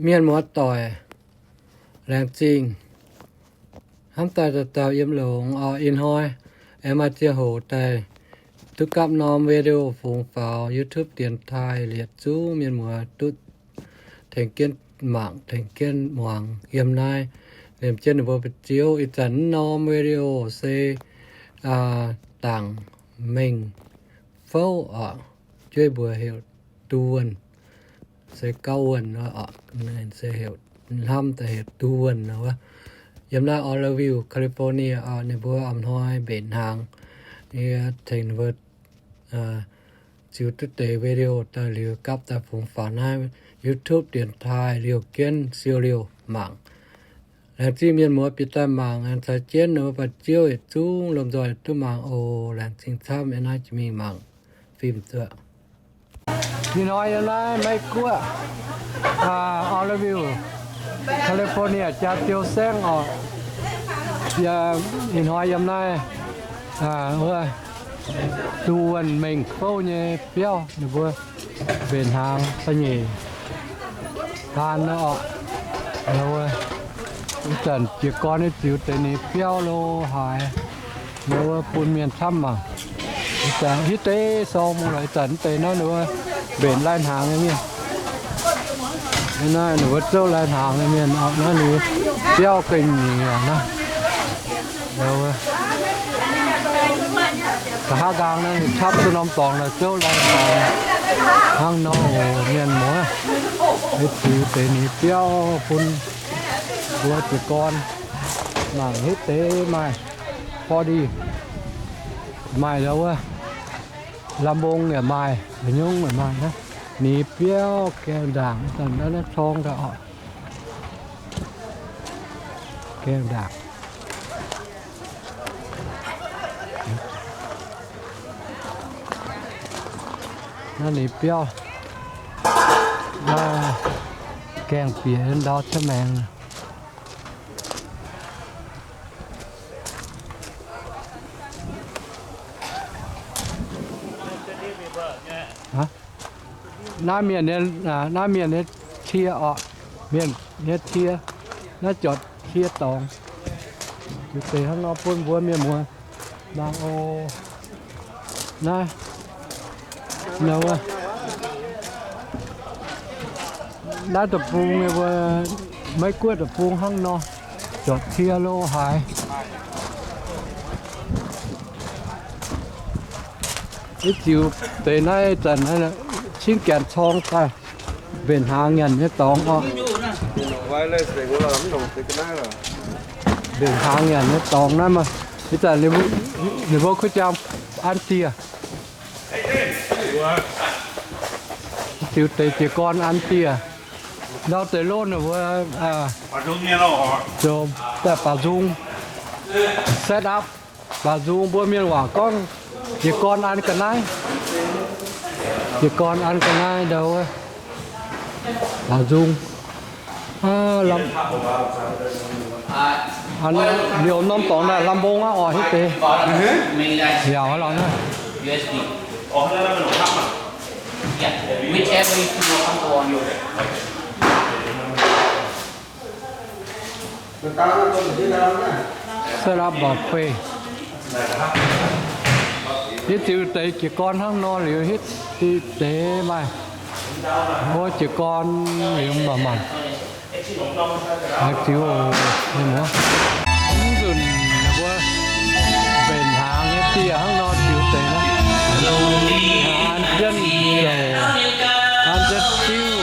Mienh muoz-doic, laengz zingh hnamv daaih dauh dauh yiem longx oc. Ih hnoi aengx maaih ziangh hoc daaih duqv gapv norm video fungx faaux YouTube dienx taaih liepc zungv mienh muoz duqv tengx jienv mangc, tengx jienv muangx yiem naaiv. Liemh jienv ninh mbuo ba'ziouv ih zanc norm video se dangc mengh fouv oc. Jueiv mbuox heuc duwuonh, se gauh wuonh oc, se heuc hnamv daaih heuc duwuonh wuov. Yiem naaiv Oroville, California oc, ninh mbuo a'hnoi mbenc hnaangx. Yie tengx ninh mbuo ziux duqv deix video daaih liuz gapv daaih fungx faaux naaiv YouTube dienx taaih liouh jienv siou liouh mangc. Laengz zingh mienh muoz bieqc daaih mangc, aengx caux jienv ninh mbuo ba'ziouv yietc zungv lomh nzoih duqv mangc oc. Laengz zingh camv, yiem naaiv jiex mingh mangc fim zuoqv. Ih hnoi yiem naaiv Meiv Guoqv, Oroville, California jaa-ziou saengv oc. Ih hnoi yiem naaiv wuov duwuonh mengh fouv nyei biauv, ninh mbuo mbenc hnaangx da'nyeic haan oc. Ih zanc jiez gorn nyei ziux deix ninh biauv lo haaix, ninh wuov bun mienh camv mangc. Ih zanc hitv deix sorng mungh lorqc, ih zanc deix naaiv ninh wuov mbenc lai-hnaangx nyei mienh. Naaiv ninh wuov zouv lai-hnaangx nyei mienh, naaiv ninh biauv gengh nyeic aqv naaiv. Nqa'haav nqaang naaiv ninh tapv duqv norm dorngx naaiv zouv lai-hnaangx hnangv nor oc mienh muoz. Ziux deix ninh biauv bun mbuo jiez gorn mangc hitv deix maaih forty, maaih ndau wuov lamh mbong yaac maaih, haaix nyungc yaac maaih naaiv. Ninh biauv gaengh ndaangc, naaiv corng daaih oc. Gaengh ndaangc. Naaiv ninh biauv, gaengh bieqc ndau cuotv maengx. Naaiv mienh, naaiv mienh nyei cie oc, mienh nyei cie, naaiv jorpc cie dorngx. Ziux deix hnangv nor bun mbuo mienh muoz mangc oc. Naaiv, naaiv deic-bung, Meiv Guoqv deic-bung hnangv nor, jorpc cie lo haaix. Hitv ziux deix naaiv zanc cingv gaenx corng daaih mbenc hnaangx nyanc nyei dorngx oc. Mbenc hnaangx nyanc nyei dorngx naaiv maah. Ih zanc ninh mbuo kuv jang an dieh. Ziux deix jiez gorn an dieh. Ndau deix lov ninh mbuo zoux daaih baaux nzung, set up baaux nzung. Mbuo mienh waac gorngv jiez gorn an ga'naaiv. Jiez gorn an ga'naaiv ndau wuov baaux nzung. Liouh norm dorngx naaiv lamh mbong aqv oc, hitv deix. Yaac lorz naaiv. Set up buffet. Hitv ziux deix jiez gorn hnangv nor liuz, hitv ziux deix maaih wuov jiez gorn liuz maanc-maanc. Haaix ziux oc, mienh muoz. Mv nzunc ninh mbuo mbenc hnaangx nyei dieh hnangv nor ziux deix naaiv. An jienv zoux, an jienv diuv.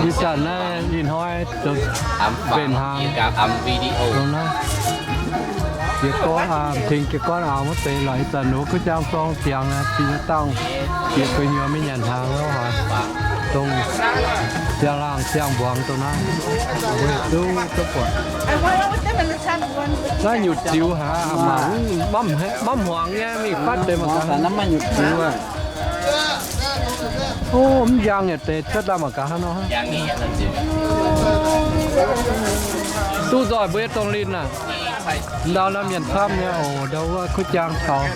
Ih zanc naaiv ih hnoi zoux mbenc hnaangx, zoux naaiv jiez gorn, tengx jiez gorn aaux wuov deix lorqc. Ih zanc ninh mbuo kuv jang sorng ziangx, bieqc dangh, bieqc gu'nyuoz mingh nyanc hnaangx lo haaix. Dongh siang-laangh siang-mbuangz dongh naaiv, mbuo duqv duqv buatc. Naaiv nyutc ziux haic, mangc mv hmuangx nyei, mingh fatv deix mangc gaax. O, mv njang yaac deix cuotv daaih mangc gaax hnangv nor. Duqv nzoih mbuo nyei dongh linh aac. Ndau naaiv mienh camv nyei oc, ndau wuov kuv jaang taux.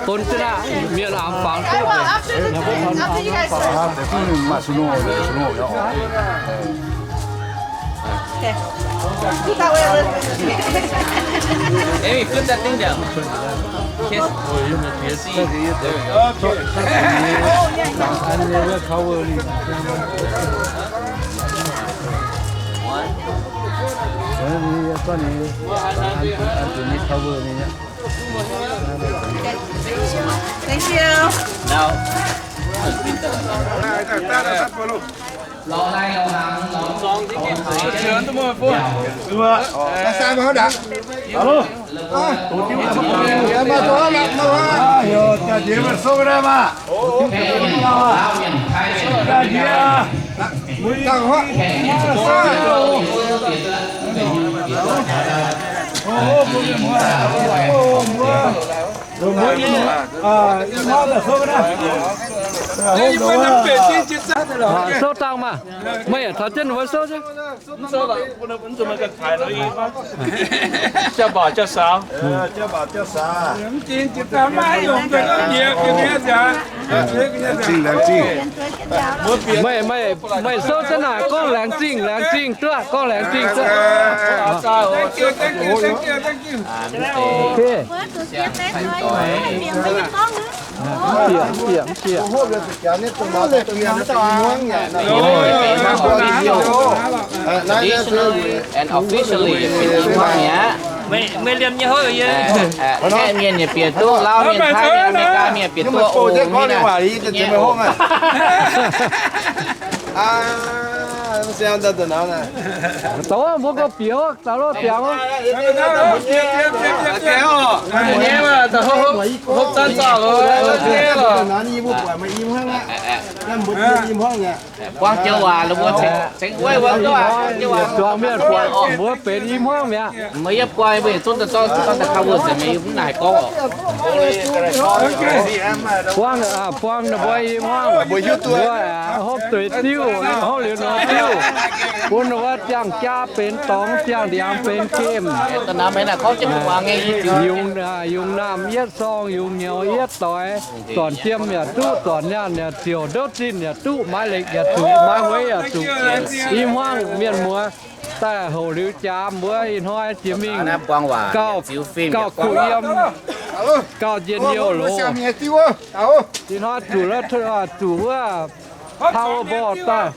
Bun zinh aah, mienh aengx fangx duqv. Okay. Amy, put that thing down. Kiss. See, there we go. One. Thank you. Now. Souv dangh maah. Meih yaac taux jienv wuov souv jienv. Jauv-mbauc jauv-saaux. Meih, meih, meih souv jienv naaic gorngv laengz zingh, laengz zingh duqv, gorngv laengz zingh duqv. And officially, เป็นที่ว่าเนี้ย Mienh nyei bieqc duqv, Laauv mienh, Taiv mienh, America mienh bieqc duqv, o, zoux mbuo gorqv-bieqc, daaih lorh ziangx. Buangv joux waac, mbuo cengx wuov wuov, buangv joux waac, zuangx mienh buatc mbuo benx i hmuangv mi'aqv. Meih yie buangh mbuo yietc zungv daaih zorqv daaih kau wuov nzengc, meih yie mv naaic gorngv. Buangv, buangh ninh mbuo i hmuangv, mbuo hopv dueiv diuv, hopv liuz nor diuv, bun ninh mbuo ziangh jaa benx dorngx, ziangh ndiangx benx gemh. Yungz, yungz naamh yietv sorng, yungz nyouz yietv doix, zornc jiem yaac duqv, zornc nyaanh yaac ziouc, ndouv zinh yaac duqv, maaiz lekc yaac zuqc, maaiz hueiv yaac zuqc. I hmuangv mienh muoz daaih hoc liuz jaax mbuo ih hnoi jiex mingh gauh, gauh kuh yiem, gauh njien-youh loz. Ih hnoi zuqc la'zuqc wuov powerball daaih,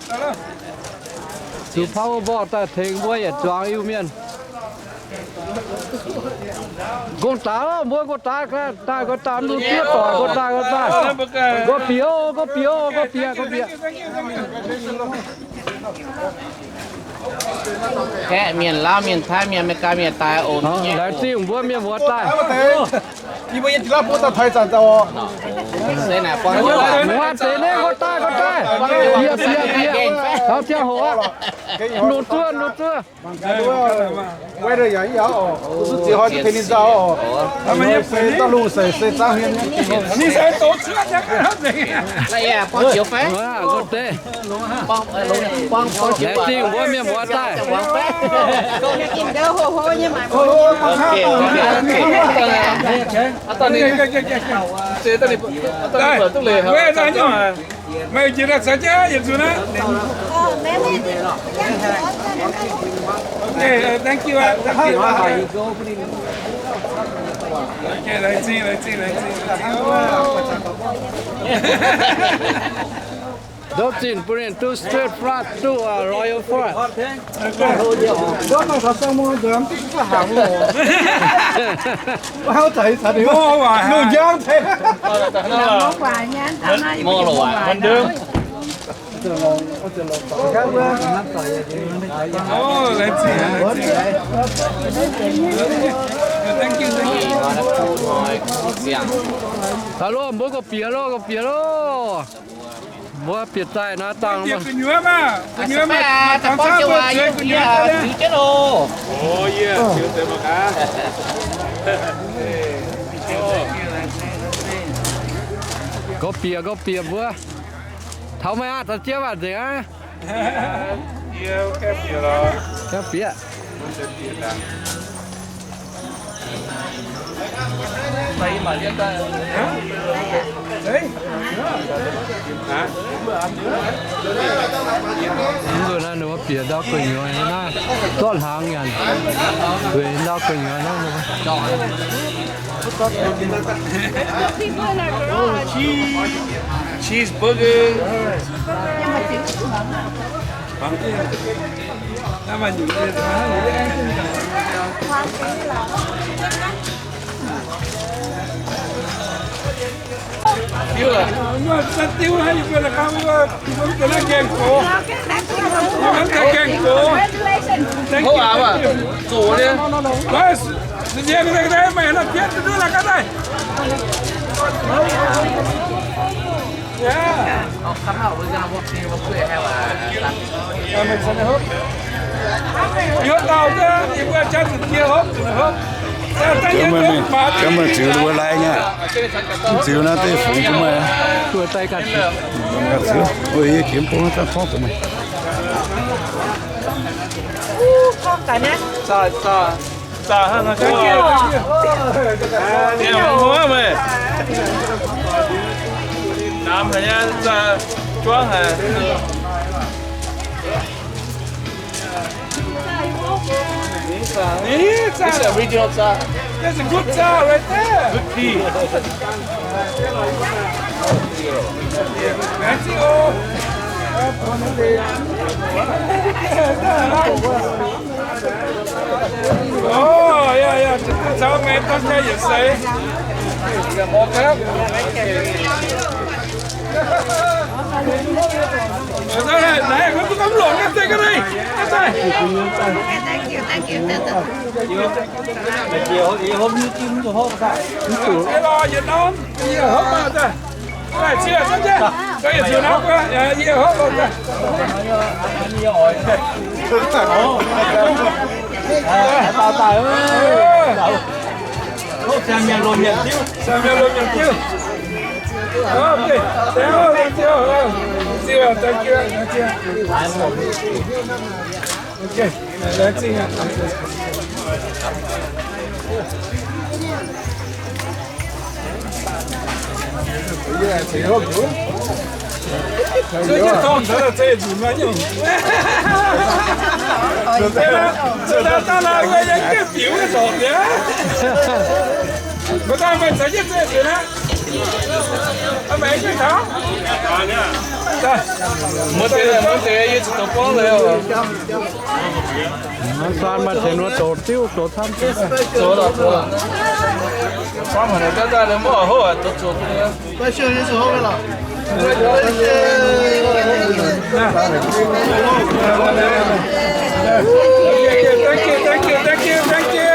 zuqc powerball daaih tengx mbuo yietc zuangx Iu-Mienh. Gong daaih, mbuo gong daaih, daaih gong daaih, mv duqv zieqv doic, gong daaih, gong daaih. Gorqv-bieqc, gorqv-bieqc, gorqv-bieqc, gorqv-bieqc. Kaeqv mienh, Laauv mienh, Taiv mienh, America mienh daaih oc. Laengz zingh mbuo mienh muoz daaih. Muoz deix naaiv gorqv daaih, gorqv daaih. Bieqc, bieqc, bieqc. Taux ziangh hoc aqv. Lungh zuov, lungh zuov. Laengz zingh mbuo mienh muoz daaih. Meih jiex daaih caux jienv yietc nzunc aqv. Okay, uh, thank you, uh, thank you. Okay, laengz zingh, laengz zingh, laengz zingh, laengz zingh. Ndoqv zinh bun ninh duqv straight flush, duqv, uh, royal flush. Hello, mbuo gorqv-bieqc loh, gorqv-bieqc loh. Mbuo bieqc daaih naaiv dangh. Gorqv-bieqc, gorqv-bieqc mbuo. Taux meih aqv, taux jiex aqv, nzengc aqv. Gaengh bieqc. Mv nzunc naaiv ninh mbuo bieqc ndau gu'nyuoz naaiv, zorqv hnaangx nyanc, gueix ndau gu'nyuoz naaiv. Cheeseburger. Meih, meih ziux wuov lai nyei, ziux naaiv deix fungx bun meih. Yie jiex bung naaiv daaih porv bun meih. This is original 炸. That's a good 炸 right there. Good tea. Oh, yeah, yeah. Tell me, don't tell you say. Mbuo deix, mbuo deix yie zuqc douz gorngv leiz oc. Naaiv saan maaih tengx wuov douz diuv douz camv. Zoux lorqc, zoux lorqc. Camv haic, daaih daaih mv oix hopv, douz zoux. Thank you, thank you, thank you, thank you.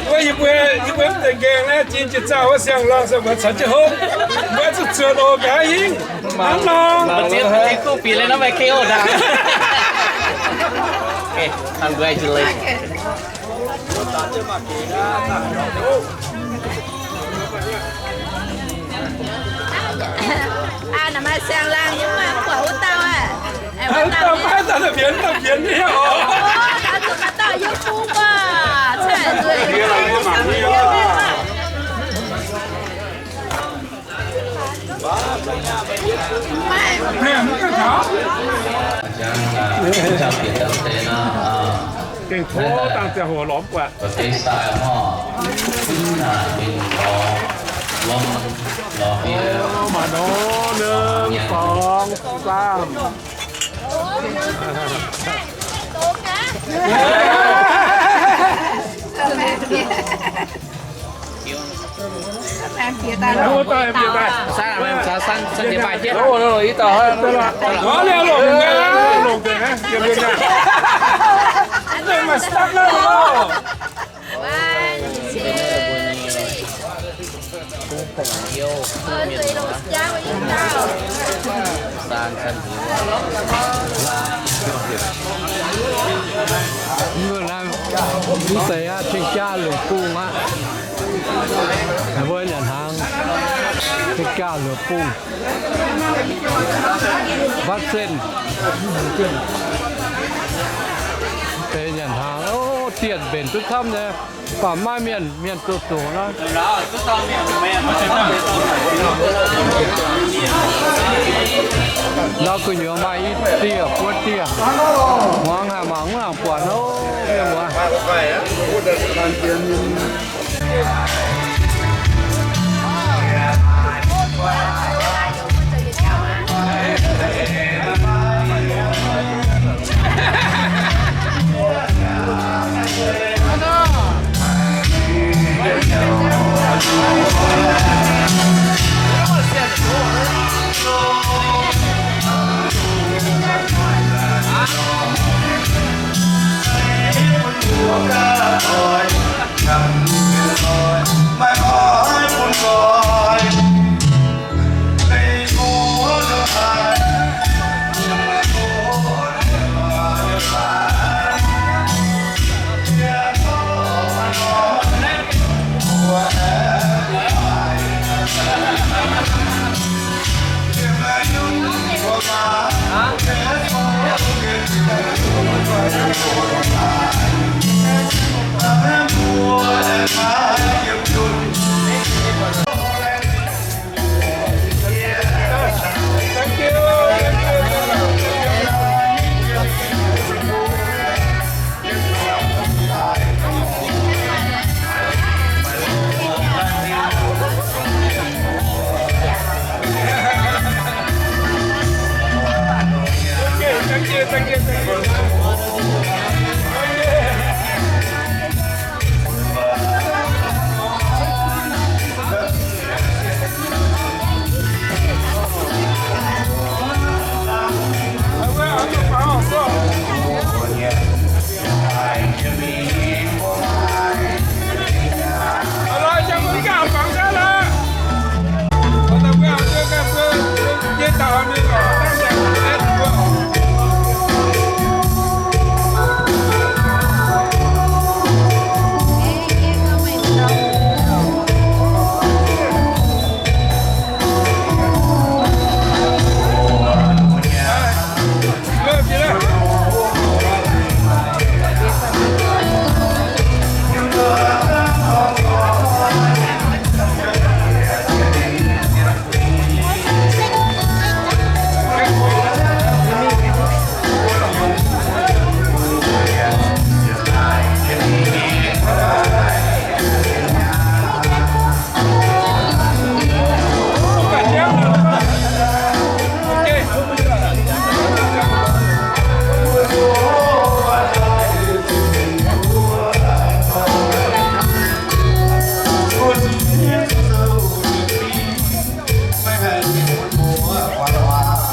Wuov yie mbuo, yie mbuo mv deix nqaengh naaiv, jiex jiex zaah wuov siang-laangh se mbuo caux jienv hopv, mbuo zuqc zuotc oc, nqa'haav hingv. Hnangv nor. Mbuo ziex, mbuo ziex kuv bieqc liuz nor meih K O ndaangc. Okay, congratulations. 啊，那么响亮，你们管不到啊。哎，我到了。哎，到，哎，到那边，那边也有。哦，那怎么到？有风吧？菜对。 Gengh tov dangh ziangh hoc lorz mv buatc. Maaih nor, หนึ่ง สอง สาม Sanh, sanh, sanh jiex baac jiex. Longc deix, longc deix, longc deix. Mv zeiz aqv, ceng jaav lungh bung aqv. Mbuo nyanc hnaangx, ceng jaav lungh bung. Batv zenh. Deix nyanc hnaangx, o, dietc mbenc duqv camv nyei. Baac maiv mienh, mienh zoqc zoqc nor. Ndau gu'nyuoz maaih i dieh buo dieh. Muangx haic mangc mv nangc buatc, o, mienh muoz.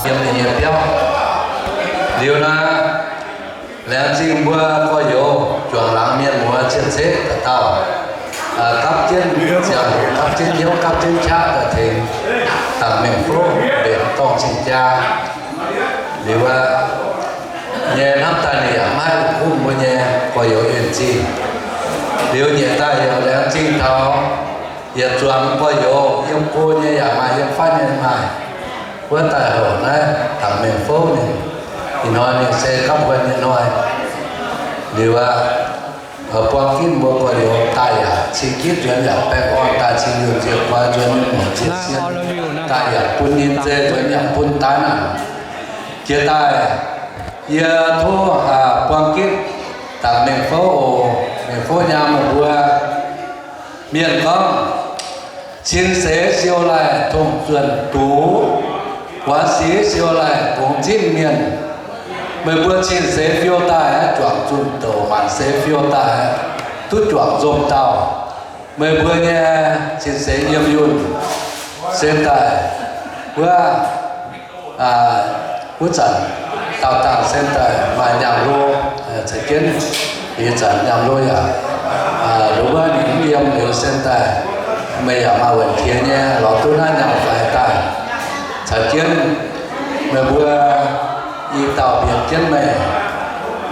Yiem ninh nyei biauv. Liuz naaiv, laengz zingh mbuo gorx-youz juangc laangz mienh muoz cien-ceqv dauh dauh, gapv jienv ziangh hoc, gapv jienv hnyouv, gapv jienv qaqv daaih tengx dangc mengh fouv mbenc. dorngh cing-jaa. Liuz aqv, nyei hnamv daaih ninh yaac maiv haih kumv mbuo nyei gorx-youz en zingh. Liuz nyiec daaih yaac laengz zingh taux yietc zuangx gorx-youz, yiem go nyei yaac maaih, yiem fatv nyei maaih, wuov daaih houc naaiv dangc mengh fouv ninh. Ih hnoi ninh se gapv wuonh nyei hnoi. Liuz aqv, buang ginv mbuo gorx-youz daaih yaac cing gitv nzuonx yaac baengh orn daaih cing yunh nziex guai nzuonx nyei muoc zieqc sien daaih yaac bun ninh zei nzuonx yaac bun daaih naaic. Jiex daaih, yie tov buang gitv dangc mengh fouv oc. Mengh fouv nyaam meih mbuo mienh gorngv, cin seix siou laih tong zuonh dux, guaax sic siou laih gongx zinh mienh. Meih mbuo cin seix fiou daaih aqv, juangc zunh douc, maanc seix fiou daaih aqv, duqv juangc nzomh dauh. Meih mbuo nyei cin seix yiem yunh se daaih wuov, wuov zanc daauh dangh se daaih maaih nyaanh hlo, caux jienv ih zanc nyaanh hlo yaac, wuov ninh mv yiem liuz se daaih meih yaac maaih wuonh qiex nyei lorz duqv naaiv nyaanh faix daaih. Caux jienv meih mbuo i dauh mbienx jienv meih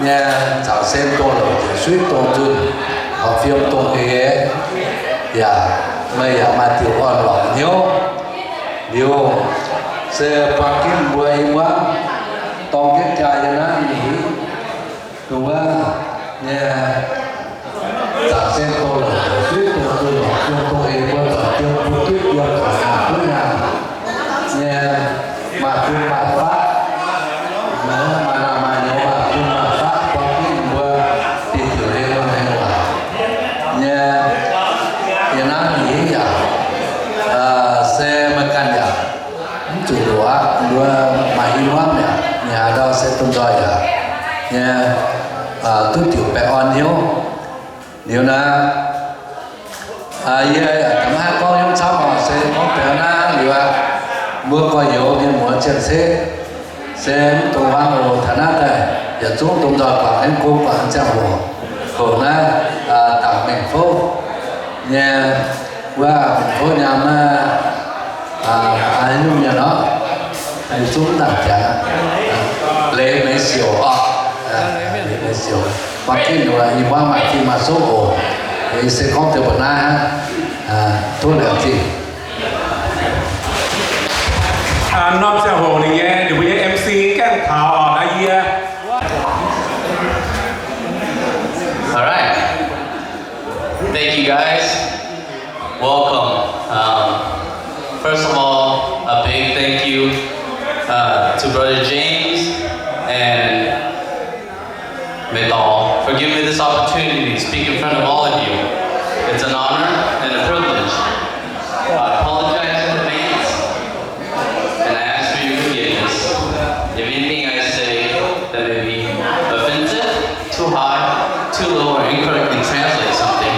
nyei caux sen dongh louc njiec suiv dongh zunh, horpc fiem dongh eix, yaac meih yaac maaih diuc orn-lorqc hnyouv. Liuz se buang ginv mbuo i muangv dorng jienv jaa yiem naaiv nyei hingv, dongh wuov nyei caux sen dongh louc njiec suiv dongh zunh, horpc fiem dongh eix, mbuo zoux jiem bun duqv jiem, zoux nyaanh bun nyaanh nyei, maaih fun maaih faqv, maaih naamh maaih nyouz, maaih fun maaih faqv, buang ginv mbuo diuh diuc liuz mbuo hengx waac nyei. Yiem naaiv nyei hingv yaac se meih ganh yaac mv zuqc loqc aqv. Mbuo maaih i muangv yaac, yaac ndau se domh nzoih yaac nyei, duqv diuc baengh orn hnyouv. Liuz naaiv, yie yaac maiv haih gorngv hnyouv camv oc, se gorngv baengh naaiv liuz aqv, mbuo gorx-youz mienh muoz cien-ceqv se mv dungx hmuangv oc. Taux naaiv daaih yietc zungv domh nzoih guangc nyei gong guangc ziangh hoc, hoc naaiv dangc mengh fouv nyei, wuov mengh fouv nyaam naaiv, haaix nyungc mienh orqc, yietc zungv dangc jaax, Leiz Meix Siouc orqc, Leiz Meix Siouc. Buang ginv ninh i muangv maaih zinh maaih souv oc. Yie se gorngv deix mbuox naaiv hnangv. Tov laengz zingh. Norm ziangh hoc ninh nyei, ninh mbuo nyei M C gaengh taux naaiv yie. All right. Thank you guys. Welcome. Um, first of all, a big thank you uh, to Brother James and Mei Dao for giving me this opportunity to speak in front of all of you. It's an honor and a privilege. I apologize in advance, and I ask for your forgiveness. If anything I say that may be offensive, too high, too low, or incorrectly translate something,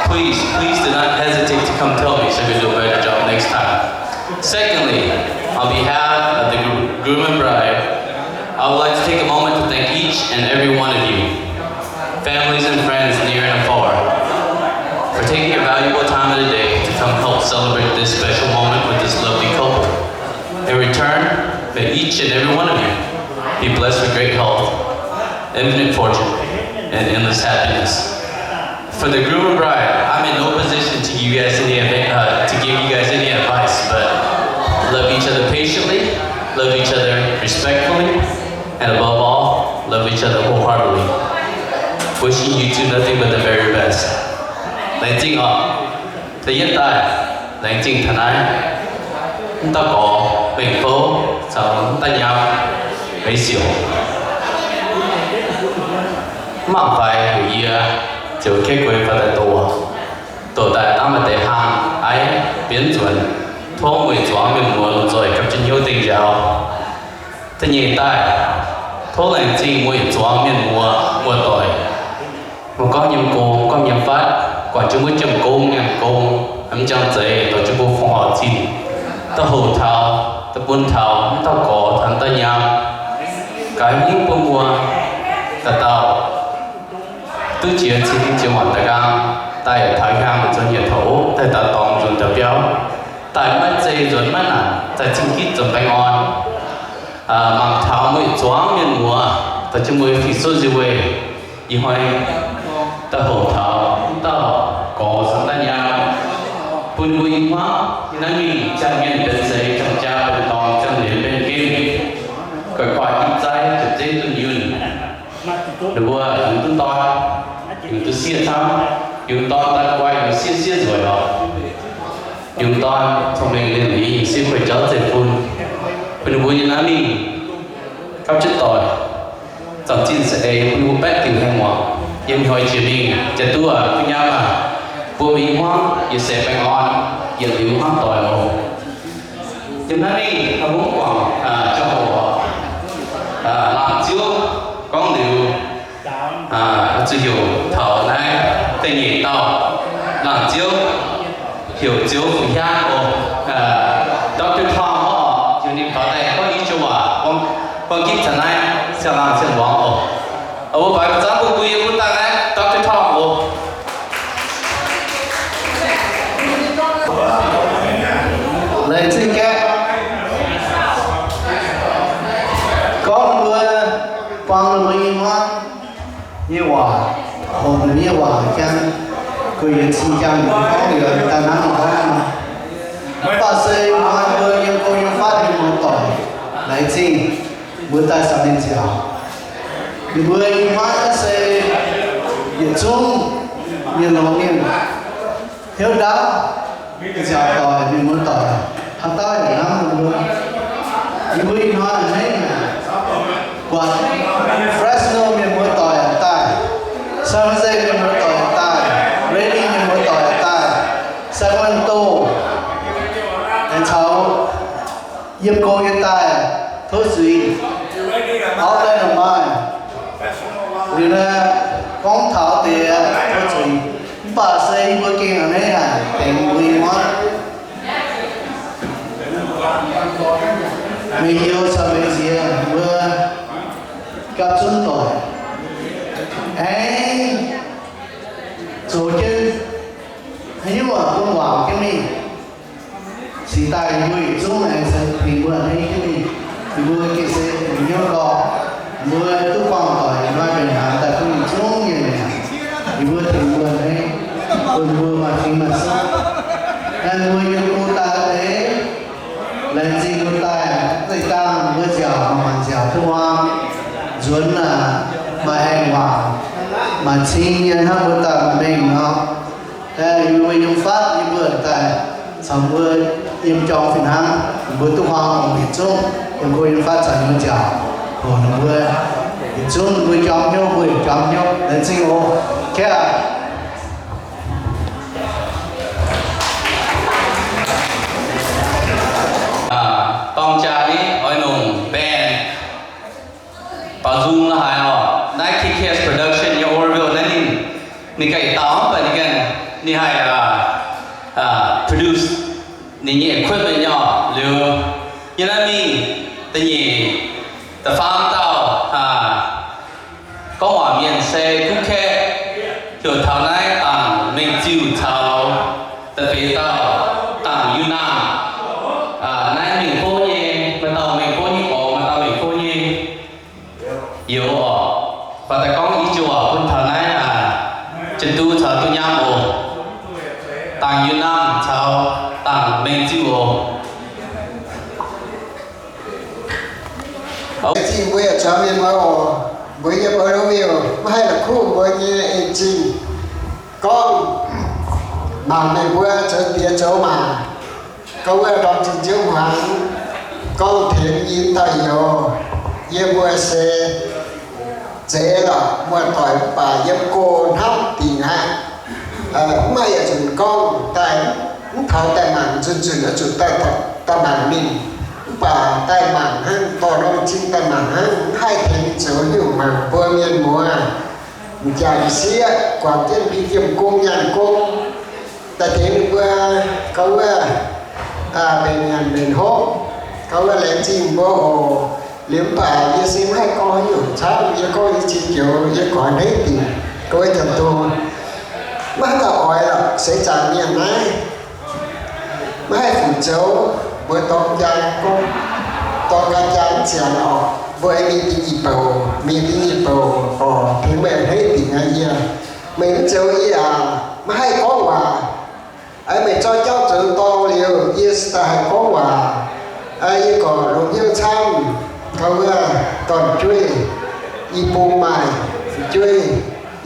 please, please do not hesitate to come tell me so I can do a better job next time. Secondly, on behalf of the gr- groom and bride, I would like to take a moment to thank each and every one of you, families and friends near and afar, for taking your valuable time of the day to come help celebrate this special moment with this lovely couple. In return, may each and every one of you be blessed with great health, infinite fortune, and endless happiness. For the groom and bride, I'm in no position to give you guys any adva- uh, to give you guys any advice, but love each other patiently, love each other respectfully, and above all, love each other wholeheartedly. Wishing you two nothing but the very best. Laengz zingh oc. Da'yietv daaih, laengz zingh taux naaiv, mv dauh gorx, Mengh Fouv, caux mv dauh nyaam, Meix Siouc. Mv mangc faix heuc yie ziouc kengv gueix faaux daaih doqc, doqc daaih dangv maaih deix hlang aiv bienv nzuonx. Tov mueic zuangx mienh muoz lomh nzoih gapv jienv hnyouv dengh njaaux. Da'nyeic daaih, tov laengz zingh mueic zuangx mienh muoz muoz-doic, mv gorngv yiem go, mv gorngv yiem fatv, guangc jienv wuov jiem gong nyaanh gong, mv jangx zeix dorh jienv mbuo fongc horc zinh, da'houc taux, da'bun taux, mv dauh gorx taux mv dauh nyaam, gaax hingv bun mbuo dauh dauh duqv jiex cing jiex maanc daaih nqaang, daaih taux hiaang nzuonx yietc taux ov, daaih daux dorngx nzuonx daux biauv, daaih maiv zei nzuonx maiv naanc, daaih zingh gitv zoux baengh orn. Mangc taux mbuo yietc zuangx mienh muoz, da'jienv mbuo fingx-soqv nziouv weih, ih hnoi daaih hoqc taux wuov dauh gorx caux daaih nyaam, bun mbuo i hmuangv nyei naaiv mingh ziangh mienh benx seix, ziangh jaa benx dorngx, ziangh liuz benx gemh, guaix guaix i zaiv, ziepc zeiv dunh yunh. Ninh mbuo yungz duqv dorn, yungz duqv sieqv camv, yungz dorn daaih guai, yungz sieqv sieqv nzueic lorqc. Yungz dorn cong-mengh liemh lingh, yungz sieqv kuaih jauv zeiv-fun. Bun ninh mbuo nyei naaiv mingh gapv jienv doic, zanc zinh za'eix bun ninh mbuo baeqv diuc haengh muangx. Yiem hnoi jiex mingh, jiex duqv aac, duqv nyaam aac, bun mbuo i hmuangv yietc seix baengh orn, yietc liuz hnamv doic oc. Yiem naaiv mingh, mbuo guangc ziangh hoc, laangz ziouv gorngv liuz, zuqc heuc taux naaiv da'nyeic dauh laangz ziouv, heuc Ziouv Fuqv Hiaangv oc. Doctor Tom oc, heuc ninh taux daaih gorngv i joux waac, gorngv gitv taux naaiv siang-laangz siang-muangx oc. Mbuo baix mbuo zanc bun mbuo yiem wuov daaih naaiv Doctor Tom oc. Laengz zingh gaeqv. Gorngv mbuo buang mbuo i hmuangv nyei waac, hoqc mbuo nyei waac jangx, guei yietc cin jangx mbuo gorngv liuz daaih hnangv nor. Mv baac se hnoi mbuo yiem go yiem fatv nyei muoz-doic, laengz zingh mbuo daaih caux ninh nziaauc. Ninh mbuo i hmuangv naaiv se yietc zungv mienh longx mienh hnyouv ndaauv, nziaauc doic, mienh muoz-doic, haaix dauh yaac hnamv ninh mbuo. Ninh mbuo ih hnoi a'hneiv buatc Fresno mienh muoz-doic daaih, San Jose mienh muoz-doic daaih, Redding mienh muoz-doic daaih, Sacramento, aengx caux yiem go nyei daaih tov zuiz, Outland of Mind. Liuz naaiv gorngv taux deix tov zuiz, mv baac se yie mbuo gengh a'hneiv haic, tengx mbuo i hmuangv. Meih youz caux meih nziex mbuo gapv zunv doic, aengx zoux jienv haaix nyungc waac bun waangc jienv mingh. Cingx daaih yie mbuo yietc zungv aengx se tengx mbuo a'hneiv jienv mingh. Yie mbuo gengh se tengx hnyouv gorngv, mbuo duqv buangh doic hnoi mbenc hnaangx daaih bun yietc zungv mienh mi'aqv. Yie mbuo tengx mbuo a'hneiv, bun mbuo maaih fingx maaih zuqv. Naaiv mbuo yiem go daaih deix, laengz zingh mbuo daaih, zinh dangh mbuo nziaauc, mangc maanc nziaauc duqv huaang, nzuonx aac, maaih aengx waac, maaih cing nyei hnangv mbuo daaih maaih mengh nor. Yie mbuo yiem fatv, yie mbuo daaih caux mbuo yiem jorm fih hnangv. Mbuo duqv huaang yietc zungv yiem go yiem fatv caux ninh mbuo nziaauc, hoc ninh mbuo yietc zungv mbuo jorm hnyouv, mbuo yietc jorm hnyouv. Laengz zingh oc. Kaav dorng jaa ni oix nongc band baaux nzung la'haaix oc. Naaiv K K S Production nyei Oroville naaiv ninh, ninh ganh yietc dauh mv baac ninh ganh, ninh haih produce ninh nyei equipment nyei oc. Liuz yiem naaiv mingh da'nyeic, da'faam dauh gorngv waac mienh se Kuv Kaeqv, heuc taux naaiv dangc Mengh Ziuh caux da'feix dauh dangc Yunnan. Naaiv Mengh Fouv nyei, maaih dauh Mengh Fouv nyei gorx, maaih dauh Mengh Fouv nyei youz oc. Baac daaih gorngv i joux waac bun taux naaiv Janx-Duqv caux Duqv Nyaam oc. Dangc Yunnan caux dangc Mengh Ziuh oc. Zingh mbuo yietc zungv mienh muoz oc. Mbuo yiem Oroville maiv haih la'kuqv mbuo nyei en-zingh gorngv mangc meih mbuo zoux diex zoux maac, gorngv wuov ndorm zinh nziouv hmuangx, gorngv tengx yie dauh youz, yie mbuo se zeiz lorqc muoz-doic mv baac yiem go hnamv dingc aqv. Mv maaih yietc nzunc gorngv daaih, mv taux daaih mangc, nzunc nzunc oix zuqc daaih, daaih mangc ninh. Mv baac daaih mangc hnangv, dorh norm zing daaih mangc hnangv, mv haih tengx zoux nyungc mangc mbuo mienh muoz. M'jangc m'sieqv guangc jienv mbuo yiem gong nyaanh gong, daaih tengx ninh mbuo gorngv wuov mbenc nyanc mbenc hopv, gorngv wuov laengz zingh mbuo oc. Liuz mv baac yie se mv haih gorngv haaix nyungc camv, yie gorngv yie ziex joux, yie gorngv hneiv dingc gorngv wuov Janx-Duqv. Maiv haaix dauh oix lorqc, seix zaangc mienh naaiv maiv haih funx zoux. Mbuo dorng jaa gorngv, dorng ga'jaa mv ziangx orqc, mbuo aengx mingh dingh nyic bouc, mingh dingh nyic bouc orqc, tengx meih a'hneiv dingc aqv. Yie, meih mv zoux yie aac, maiv haih gorngv waac. Aa, meih zorqv jauv zoux dorng liuz, yie se daaih haih gorngv waac. Aa, yie gorqv longx hnyouv camv, taux wuov dorn-jueiv, i bung maaih, fu'jueiv,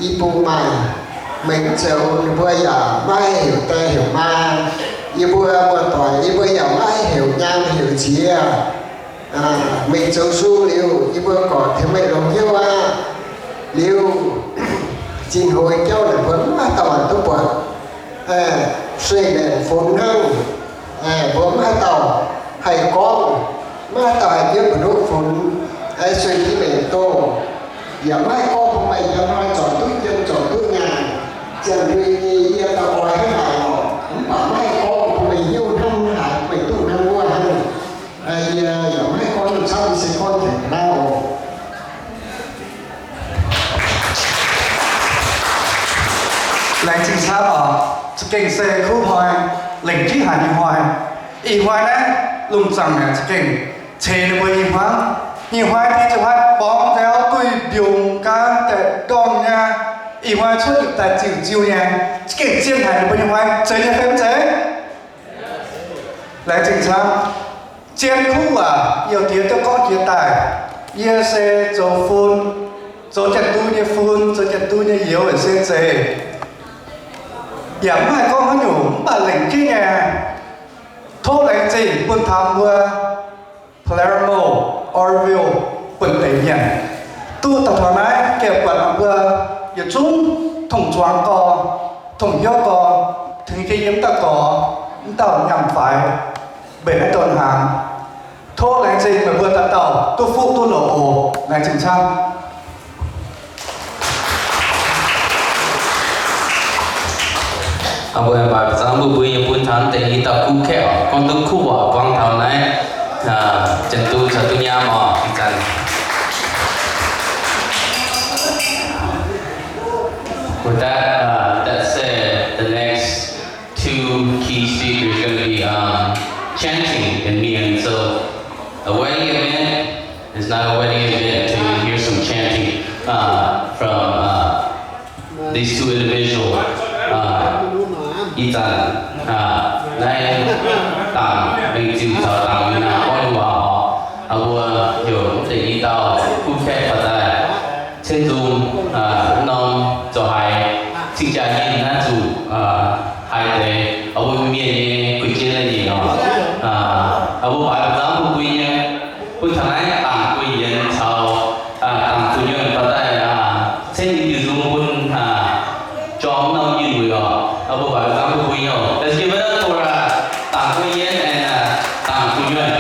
i bung maaih, meih mv zoux, ninh mbuo yaac maiv haih heuc die heuc maa. Yie mbuo muoz-doic, yie mbuo yaac maiv haih heuc nyaam heuc nziex. Meih zoux sung liuz, yie mbuo gorqv tengx meih longx hnyouv aqv. Liuz, zinh hoz jauv naaic mbuo mv maaih dauh waanc duqv buatc. Sueih maengc funx hnangv, mbuo mv maaih dauh haih gorngv, mv maaih dauh haih biomv mbu'ndongx funx. Sueih diex maengc doh, yaac mv haih gorngv bun meih yiem hnoi zorc duqv jiem zorc duqv nyaanh. Ziangh ndui nyei yie daaih oix hnangv haaix orqc, mv baac mv haih gorngv bun meih hnyouv hnangv haaix, meih duqv hnangv wuov hnangv. Yie yaac mv haih gorngv camv, se gorngv tengx naaiv oc. Laengz zingh camv oc. Za'gengh se kuv hnoi, lengc jiv haic nyei hnoi. Ih hnoi naaiv lungh zaangc naaic za'gengh ceix ninh mbuo i hmuangv. Ih hnoi deix zuqc hnoi borngz nziaaux duih mbiungc gan daaih ndorm nyei. Ih hnoi cuotv yietc daaih ziuc ziuh nyei. Za'gengh zien haic ninh mbuo nyei hnoi. Zeiz nyei fai mv zeiz? Laengz zingh camv. Zien kuv waac youh diex duqv gorngv jiex daaih. Yie se zoux fun, zoux Janx-Dunh nyei fun, zoux Janx-Dunh nyei youz se zeiz, yaac mv haih gorngv haaix nyungc, mv baac lengc jienv nyei, tov laengz zingh bun taux mbuo Palermo, Oroville, buonv-deic mienh, duqv daaih taux naaiv, gengh buatc mbuo yietc zungv tong-zuangx gorx, tong-hnyouv gorx, tengx jienv yiem mv dauh gorx, mv dauh nyaanh faix, mbenc naaiv donx hnaangx. Tov laengz zingh meih mbuo dauh dauh duqv fuqv duqv loc oc. Laengz zingh camv. Mbuo mbaix zangv mbuo mbuo nyei bun taux deix i dauh kuv kaeqv oc, gorngv duqv kuv waac buang taux naaiv, Janx-Dunh caux duqv nyaam oc. Ih zanc. With that, uh, that said, the next two key speakers are going to be, um, chanting and Mien. So a wedding event is not a wedding event until you hear some chanting, uh, from, uh, these two individuals. Uh, ih zanc, uh, naaiv Dangc Mengh Ziuh caux Dangc Mingh Naanh gorngv nyei waac oc, mbuo heuc deix i dauh kuv kaeqv baac daaih Cien Nzung, norm zoux haiz cing-jaa yinh naaiv zuqc haiz deix mbuo mienh nyei guei-jien nyei oc. Mbuo baaix ba'zanv bun guei nyei, bun taux naaiv Dangc Guei Yienx caux Dangc Fu'nyuonh baac daaih cien nyei diuh nzung bun jorm norm yinh weic oc. Mbuo baaix ba'zanv bun guei nyei oc. Let's give it up for Dangc Guei Yienx and Dangc Fu'nyuonh.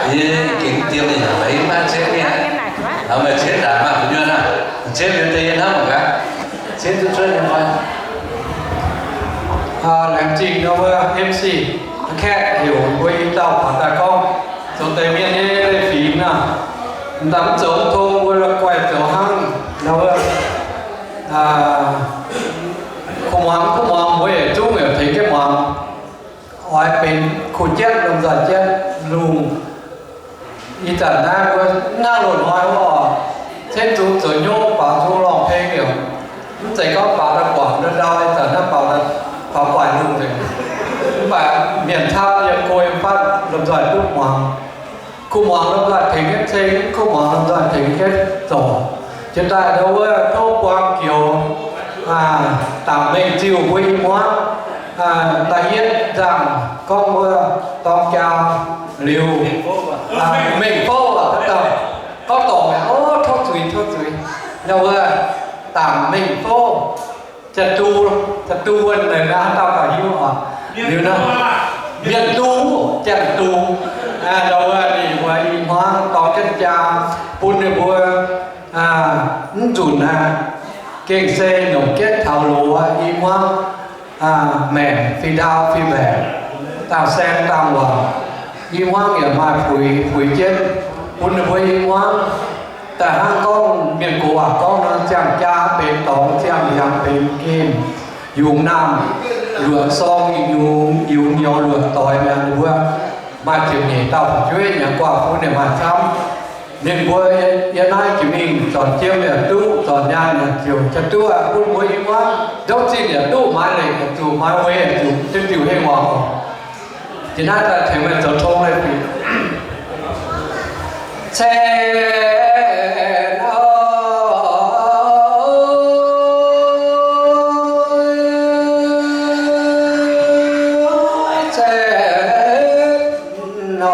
Yie gengh diem ninh haic, maiv cien mienh. Meih cien ndaangc maah, Fu'nyuonh aah? Cien liuz deix yie hnamv mangc gaax. Cien zuqc cuotv nyei hnoi. Laengz zingh ndau wuov M C, kaeqv heuc mbuo i dauh baac daaih gorngv, zoux deix mienh nyei leiz-fingx naah, m'daaih mv zoux mv tong mbuo la'guaih zoux hnangv ndau wuov. Kuv muangx, kuv muangx mbuo yietc zungv yaac tengx jienv muangx. Oix benx kuv jienv lomh nzoih jienv lungh. Ih zanc naaiv mbuo hnangv loz-hnoi wuov oc, Cien Nzung zoux hnyouv, Baaux Nzung lorngh peng yaac mv zeiz gorngv baaux daaih guangc ndau ndau, ih zanc naaiv baaux daaih, baaux guaic lungh nzengc. Mv baac mienh camv yiem go yiem fatv lomh nzoih duqv muangx. Kuv muangx lomh nzoih tengx jienv ceng, kuv muangx lomh nzoih tengx jienv zorc. Jiex daaih ndau wuov tov buang joux Dangc Mengh Ziuh mbuo i hmuangv da'yietv nzangc gorngv wuov dorng jaa liuz, Mengh Fouv aac, gorngv dorngc mi'aqv, o, tov zuiz, tov zuiz. Ndau wuov Dangc Mengh Fouv, Janx-Dunh, Janx-Dunh wuov naaic naaiv haaix dauh gauh hiuv oc? Liuz nor, Mienh Dunh, Janx-Dunh. Ndau wuov ninh mbuo i hmuangv dorng jienv jaa bun ninh mbuo mv nzunc aqv. Gengh se longc jienv taux loz i hmuangv maengc fih ndau fih mbaeqc, daauh saeng daauh waac. I hmuangv yaac maaih puix, puix jienv bun ninh mbuo i hmuangv. Daaih hnangv gorngv mienh gox waac gorngv nor, ziangh jaa benx dorngx, ziangh hnyangx benx gemh, yungz naamh luoqc sorng, yungz, yungz nyorx luoqc doix mi'aqv. Ninh mbuo maaih ziepc nyeic dauh fu'jueiv, nyanc guaax bun ninh maaih camv. Ninh mbuo yiem naaiv jiex mingh zornc jiem yaac duqv, zornc nyaanh yaac ziouc jiex duqv, bun mbuo i hmuangv ndouv zinh yaac duqv, maaiz leic yaac zuqc, maaiz wuic yaac zuqc, diuh diuh heng waac oc. Jiex naaiv daaih tengx meih zoux tong leiz-bieqc. Cen o, cen o.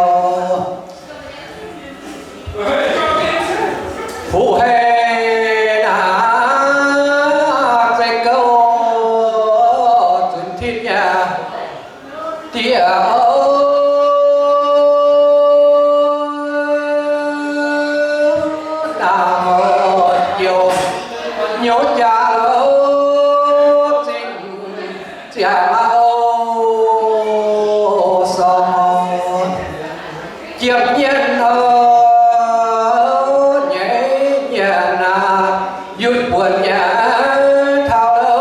Fuqv hei naaiv zeiv gouv zunc tin nyei diex o, naaiv jouh nyouz jaax lo zinh ziangx o, sorng o, jiem nyienh o, nyeiz nyienh naaiv yutv buonc nyei taux lo,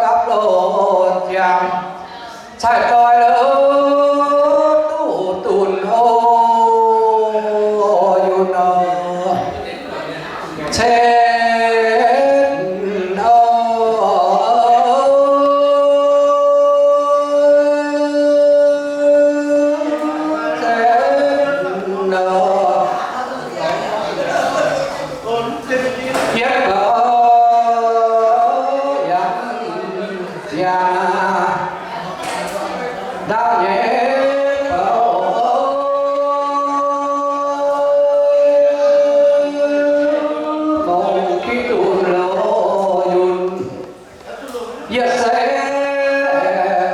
gapv lo ziangx cai doix lo, duqv dunh o, yutv o, cen o, cen o, yietv o, yangh ziangx ndau nyei bouc, mongh kiv dunh lo yunh, yietv seix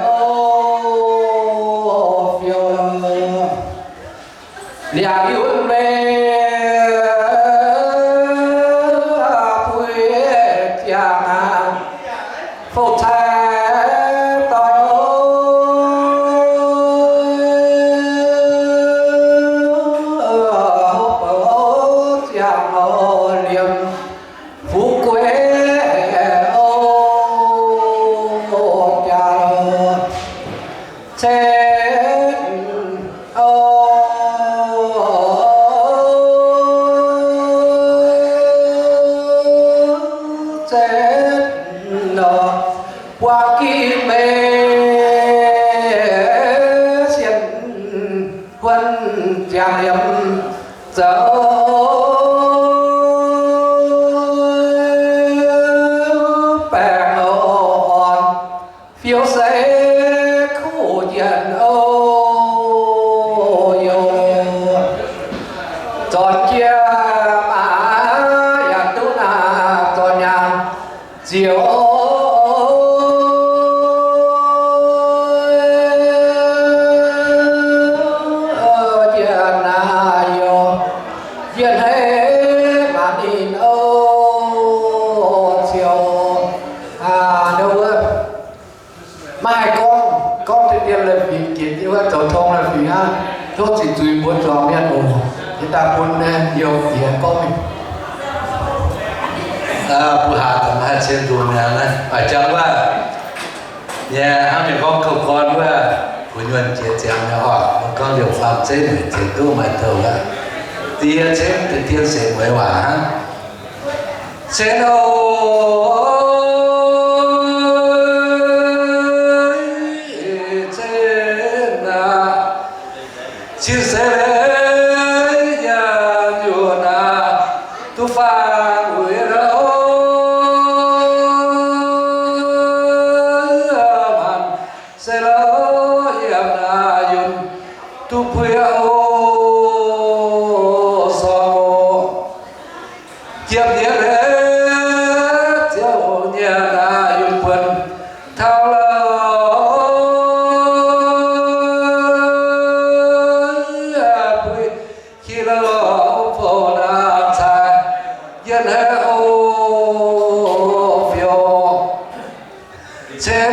o, fiou liangx yunh meih puix ziangx aqv. Fouv-cai doix o, hopv bouc ziangx o, liemh fu'jueiv o, jaax cen o, cen o, buangh ginh meih sienx kuonx ziangx liemh zoux baengh o, orn fiou seix kuv njienc o, youh zornc jiex maac yaac duqv naaic zornc nyaanh ziouc jiex naaic youh, yie hneiv maanc ninh o, ziouc aa, ndau wuov maiv haih gorngv, gorngv deix dien leiz-fingx ginx yie wuov zoux tong leiz-fingx hnangv, tov ziqc zuiz mbuo zuangx mienh oc. Yie daaih bun youh diex gorngv mingh. Mbuo haaix zanc haih cien nzunc mi'aqv naaiv, maiv jangx wuov. Yie hnangv mienh gorngv kouv gorn wuov, gu'nyuonh jiex ziangx nyei oc, gorngv liouh faam zeiv mueic ziouc duqv maaih douh wuov. Diex ceng deix dien seix mueiz waac hnangv. Cen o, cen aac, cin seix leiz nyanc yunh aac, duqv faang wuic lo, maanc seix lo, yiem naaic yunh duqv puix o, sorng o. Jiem nyei leiz ziouc nyanc naaic yunh buonc taux lo, puix ki lo, bouh naaic cai yienh haic o, fiou cen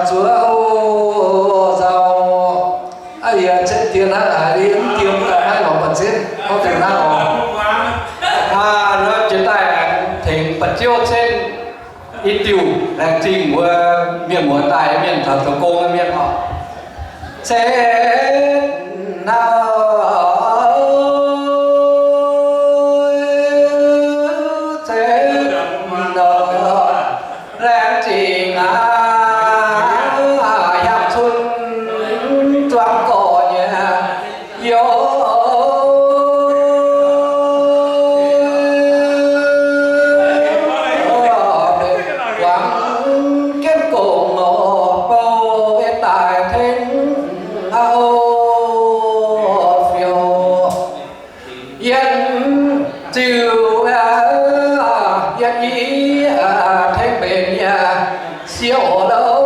Zuov o nzauh, yie cetv dien hnangv naaic, yie mv dien daaih hnangv nor mbu'zieqv, gorngv deix hnangv oc. Aa, nor jiex daaih aengx tengx ba'jiouv cetv i diuh, laengz zingh mbuo mienh muoz daaih mienh taux zoux gong mienh oc. Cetv nor, cetv nor, laengz zingh aqv. Hnyangx-cun zuangx gorx nyei youz, guangc jienv gong oc, bou daaih tengx aqv. Fiou yien ziux, yien i tengx mbenc nyei sieqv oc loh,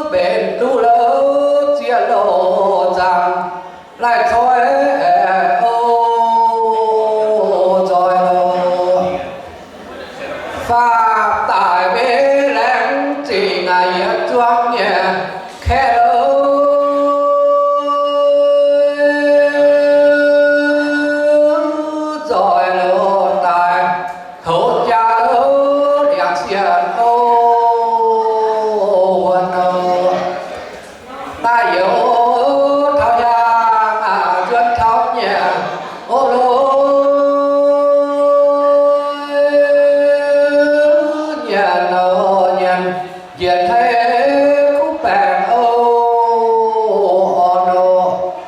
mbenc duqv loh, zieqv loh, nzangc laih coi o, nzoih loh. Faam daic mbuo laengz zingh aqv, yie zuangx nyei kaeqv loh, nzoih loh, daic kouv jaa loh, liangx sienx o, wuonx loh. Daaih youz taux hnyangx, nzuonx taux nyanc o loh, nyanc o nyanc, njiec hei kuv baengc o, orn o.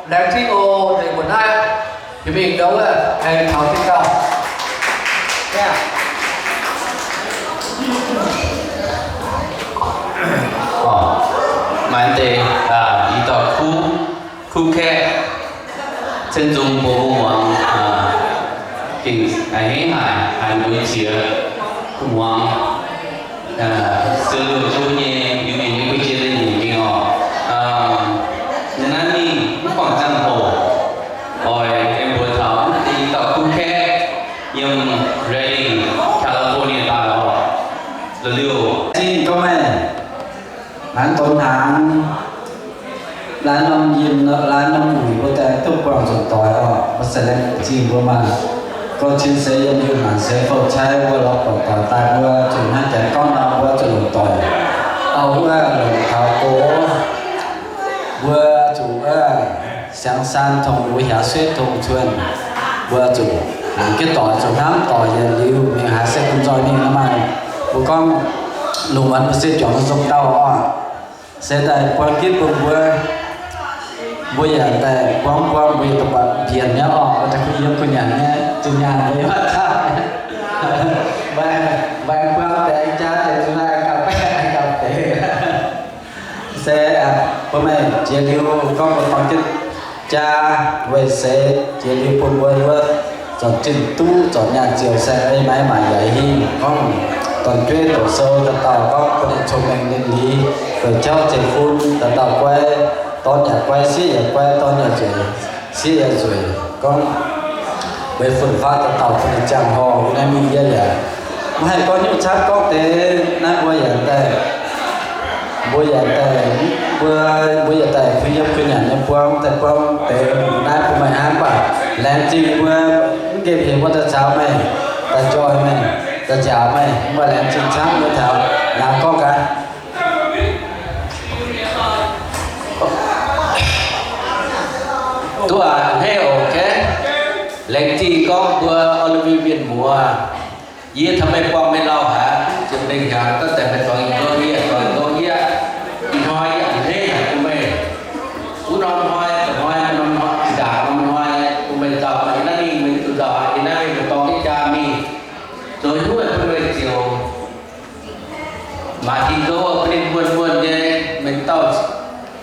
Laengz zingh oc, deix mbuo naaiv, jiex mingh ndouv wuov, aengx taux diuh gauh. Maaih deix i dauh kuv, kuv kaeqv, cien zungx mbuo mbuo muangx, gengh a'hneiv haic, haiz mbuo nyei qiex muangx, siou liouh zungv nyei, liuz mingh nyei guei jiex nyei mingh oc. Naaiv mingh mv baac ziangh hoc oix aengx mbuox taux naaiv deix i dauh kuv kaeqv yiem Redding, California daaih oc. Liuz, zingh gorngv meih laanh domh hnaangx, laanh norm yinh, laanh norm wuic mbuo daaih duqv buangh nzuonx doic oc. Mbuo se laengz zingh mbuo maah. Gorngv cin seix yiem yinh maanc seix fouv-cai mbuo lorz buatc doic daaih mbuo zuqc hnangv janx gorngv nor mbuo zuqc longc doic. Auv wuov longc taux gox, mbuo zuqc wuov siang-saan tongx, mbuo hiaaux suiv tongx cuon, mbuo zuqc longc jienv doic zuqc hnamv doic yietc liuz mingh haaix se bun nzoih mingh nor maah. Mbuo gorngv lungh muonz mbuo se juangc nzung dauh oc. Se daaih buang gitv bun mbuo, mbuo yaac daaih buang buang mbuo yaac daaih buatc mbienc nyei oc, mbuo daaih kuh yiem kuh nyanc nyei, zuqc nyaanh mbuo yaac maiv taux. Mbuo aengx buang deix jaa deix zuqc naaiv gauh baeqc gauh deix. Se bun meih jiex liuz gorngv mbuo dorng jienv jaa weic seix jiex liuz bun mbuo wuov zornc zinh duqv zornc nyaanh ziouc se ei maiv maaih yaac hingh gorngv dorn-jueiv doqc sou dauh dauh gorngv bun ninh cong-mengh ninh liz, doqc jauv zeiv-fun dauh dauh guai, dorn yaac guai, sieqv yaac guai, dorn yaac nzueic, sieqv yaac nzueic, gorngv weic fun-faqv dauh dauh bun ninh ziangh horngh. Naaiv mingh yie yaac maiv haih gorngv nyungc camv, gorngv deix naaiv mbuo yaac daaih, mbuo yaac daaih, mbuo, mbuo yaac daaih kuh yiem kuh nyanc nyei buang, daaih buang deix naaiv bun meih hnangv. Mv baac laengz zingh mbuo mv nqemh hec mbuo daaih caux meih, daaih njoih meih, daaih njaaux meih, mv baac laengz zingh camv mbuo taux naaiv gorngv gaax. Duqv a'hneiv oc. Laengz zingh gorngv mbuo Olivia mienh muoz. Yie taux meih buangh meih lauh haic, ziepc lengh hnyangx, gorngv deix meih dorngx yie, dorngx yie, dorngx yie. Ih hnoi yie a'hneiv haic bun meih. Wuov norm hnoi, hnoi, norm hnoi, ndaangc norm hnoi, bun meih nzauh, yie naaiv mingh meih duqv nzauh, yie naaiv mingh meih dorng jienv jaa mingh. Zoux hnyouv bun meih ziouc maaih Tin-Hungh bun ninh muonh muonh nyei, meih dauh,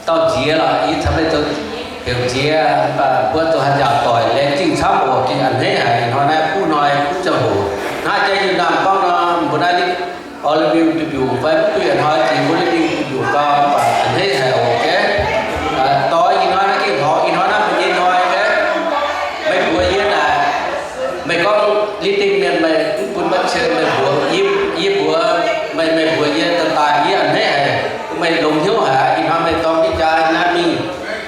dauh nziex lorqc, yie caux meih zoux heuc nziex, mv baac mbuo zoux haaix njaaux doic, laengz zingh camv oc. Gengh a'hneiv haic ih hnoi naaiv kuv hnoi kuv ziangh hoc. Hnangv jaa yie naamh gorngv nor, mbuo naaiv ninh Olivia mbiungc-mbiungc fai mv duqv yietc hnoi jiex mbuo ninh mingh mbiungc-mbiungc gau, mv baac a'hneiv haic oc. Doix ih hnoi naaiv gengh horpc, ih hnoi naaiv mbuo nyei hnoi gaax. Meih mbuox yie naaic, meih gorngv Liz Dingh Mienh meih mv bun maiv cien meih mbuox yie. Yie mbuox meih, meih mbuox yie daaih, daaih yie a'hneiv haic, meih longx hnyouv haic. Ih hnoi meih dorng jienv jaa naaiv mingh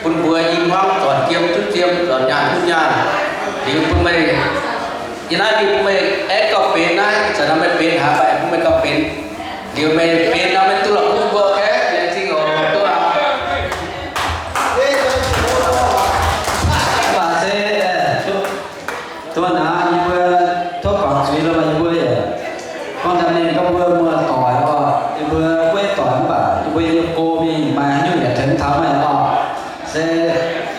bun mbuo i hmuangv zornc jiem duqv jiem, zornc nyaanh duqv nyaanh. Liuz bun meih, yie naaiv mingh bun meih aengx gauh benx naaiv, ih zanc naaiv meih benx haaix, bun meih gauh benx. Liuz meih benx nor meih duqv lorqc bun mbuo gaeqv laengz zingh oc. Duqv aqv. Mv baac se, duqv naaiv yie mbuo tov guangc zuiz lo, yie mbuo yaac gorngv daaih mingh gorngv mbuo muoz-doic oc, yie mbuo gueiv doic mv baac yie mbuo nyei go mingh maaih haaix nyungc yaac tengx taux meih oc. Se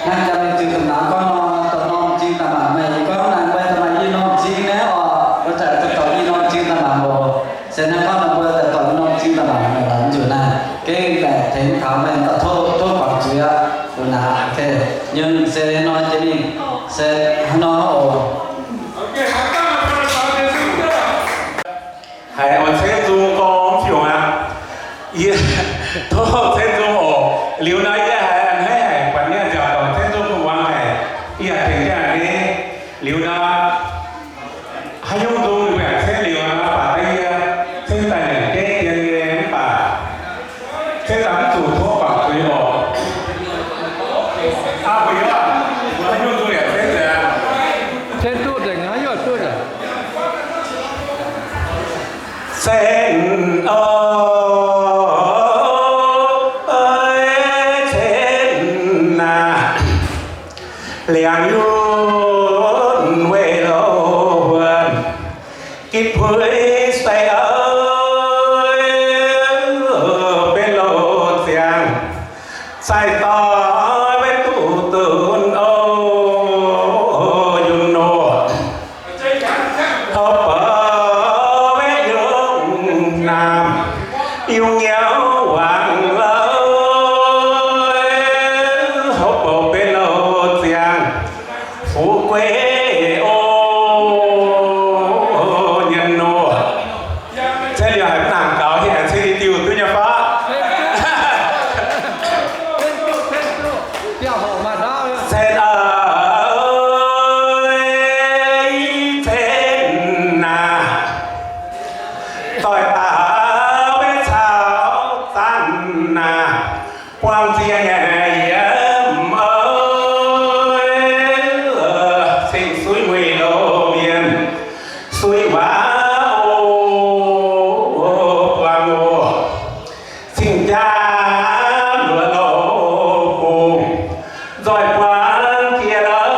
naaiv jaa mingh ziux domh nauz gorngv nor, dorh norm m'zing daaih mangc meih. Yie gorngv naaiv mbuo daaih maaih i norm m'zing naaiv oc, mbuo daaih dorh i norm m'zing daaih mangc oc. Se naaiv gorngv nor mbuo daaih dorh i norm m'zing daaih mangc meih lorqc, mv nzunc naaiv gengh baeqc tengx taux meih, tov, tov guangc zuiz aqv. Naaiv, okay, nyungc se hnangv nor jiex mingh, se hnangv nor oc. Haiz oix ceng nzung gorngv mv fiungc aqv. Yie tov ceng nzung oc. Liuz nor yie haiz a'hneiv haic, buatc nyei nziaauc dorngc ceng nzung kungx muangx haic. Yie yaac tengx jienv a'hneiv. Liuz nor, haaix nyungc nzung ninh mbuo yaac ceng liuz nor, baac da'yie ceng daaih nyanc jeiv dien nyei mv baac ceng daaih mv zuqc tov guangc zuiz oc. Aa, mbuo yaac, mbuo haaix nyungc nzung yaac ceng nzengc. Ceng duqv nzengc, haaix nyungc duqv nzengc. Ceng oc, ceng naaic, liangx yunh weih loz wuonh, gitv puix sai oc, benx loz ziangx, zaih doix maiv duqv dunx oc, yunh nor. Hopv bouc maiv yungz naamh, yungz nyauv wangc loz, hopv bouc benx loz ziangx, fu'jueiv gueiv oc, nyanc nor. Ceng liuz haiz mv nangc gaux, hieh ceng diuh duqv nyei fai? Ceng aac, ceng naaic, doix daaih maiv caux zanc naaic, buang ziangh yiem oc, cing suiv mueiz loz mienh, suiv waac oc, buang oc. Cing jaa luoqc loz bungx, nzoih buang jiex loz,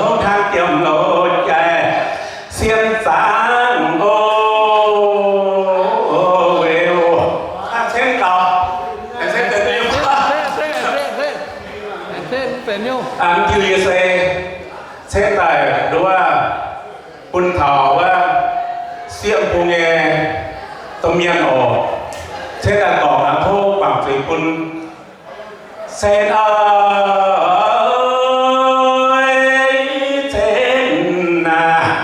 hov hnangv jiem loz jai, sien zaangv oc, weic oc. Ceng gaux, ceng benx nyungc. Mv diuh yie se ceng daaih nduov bun taux wuov sieqv bung nyei domh mienh oc. Ceng daaih dorngc naaiv tov guangc zuiz bun. Ceng aac, ceng naaic,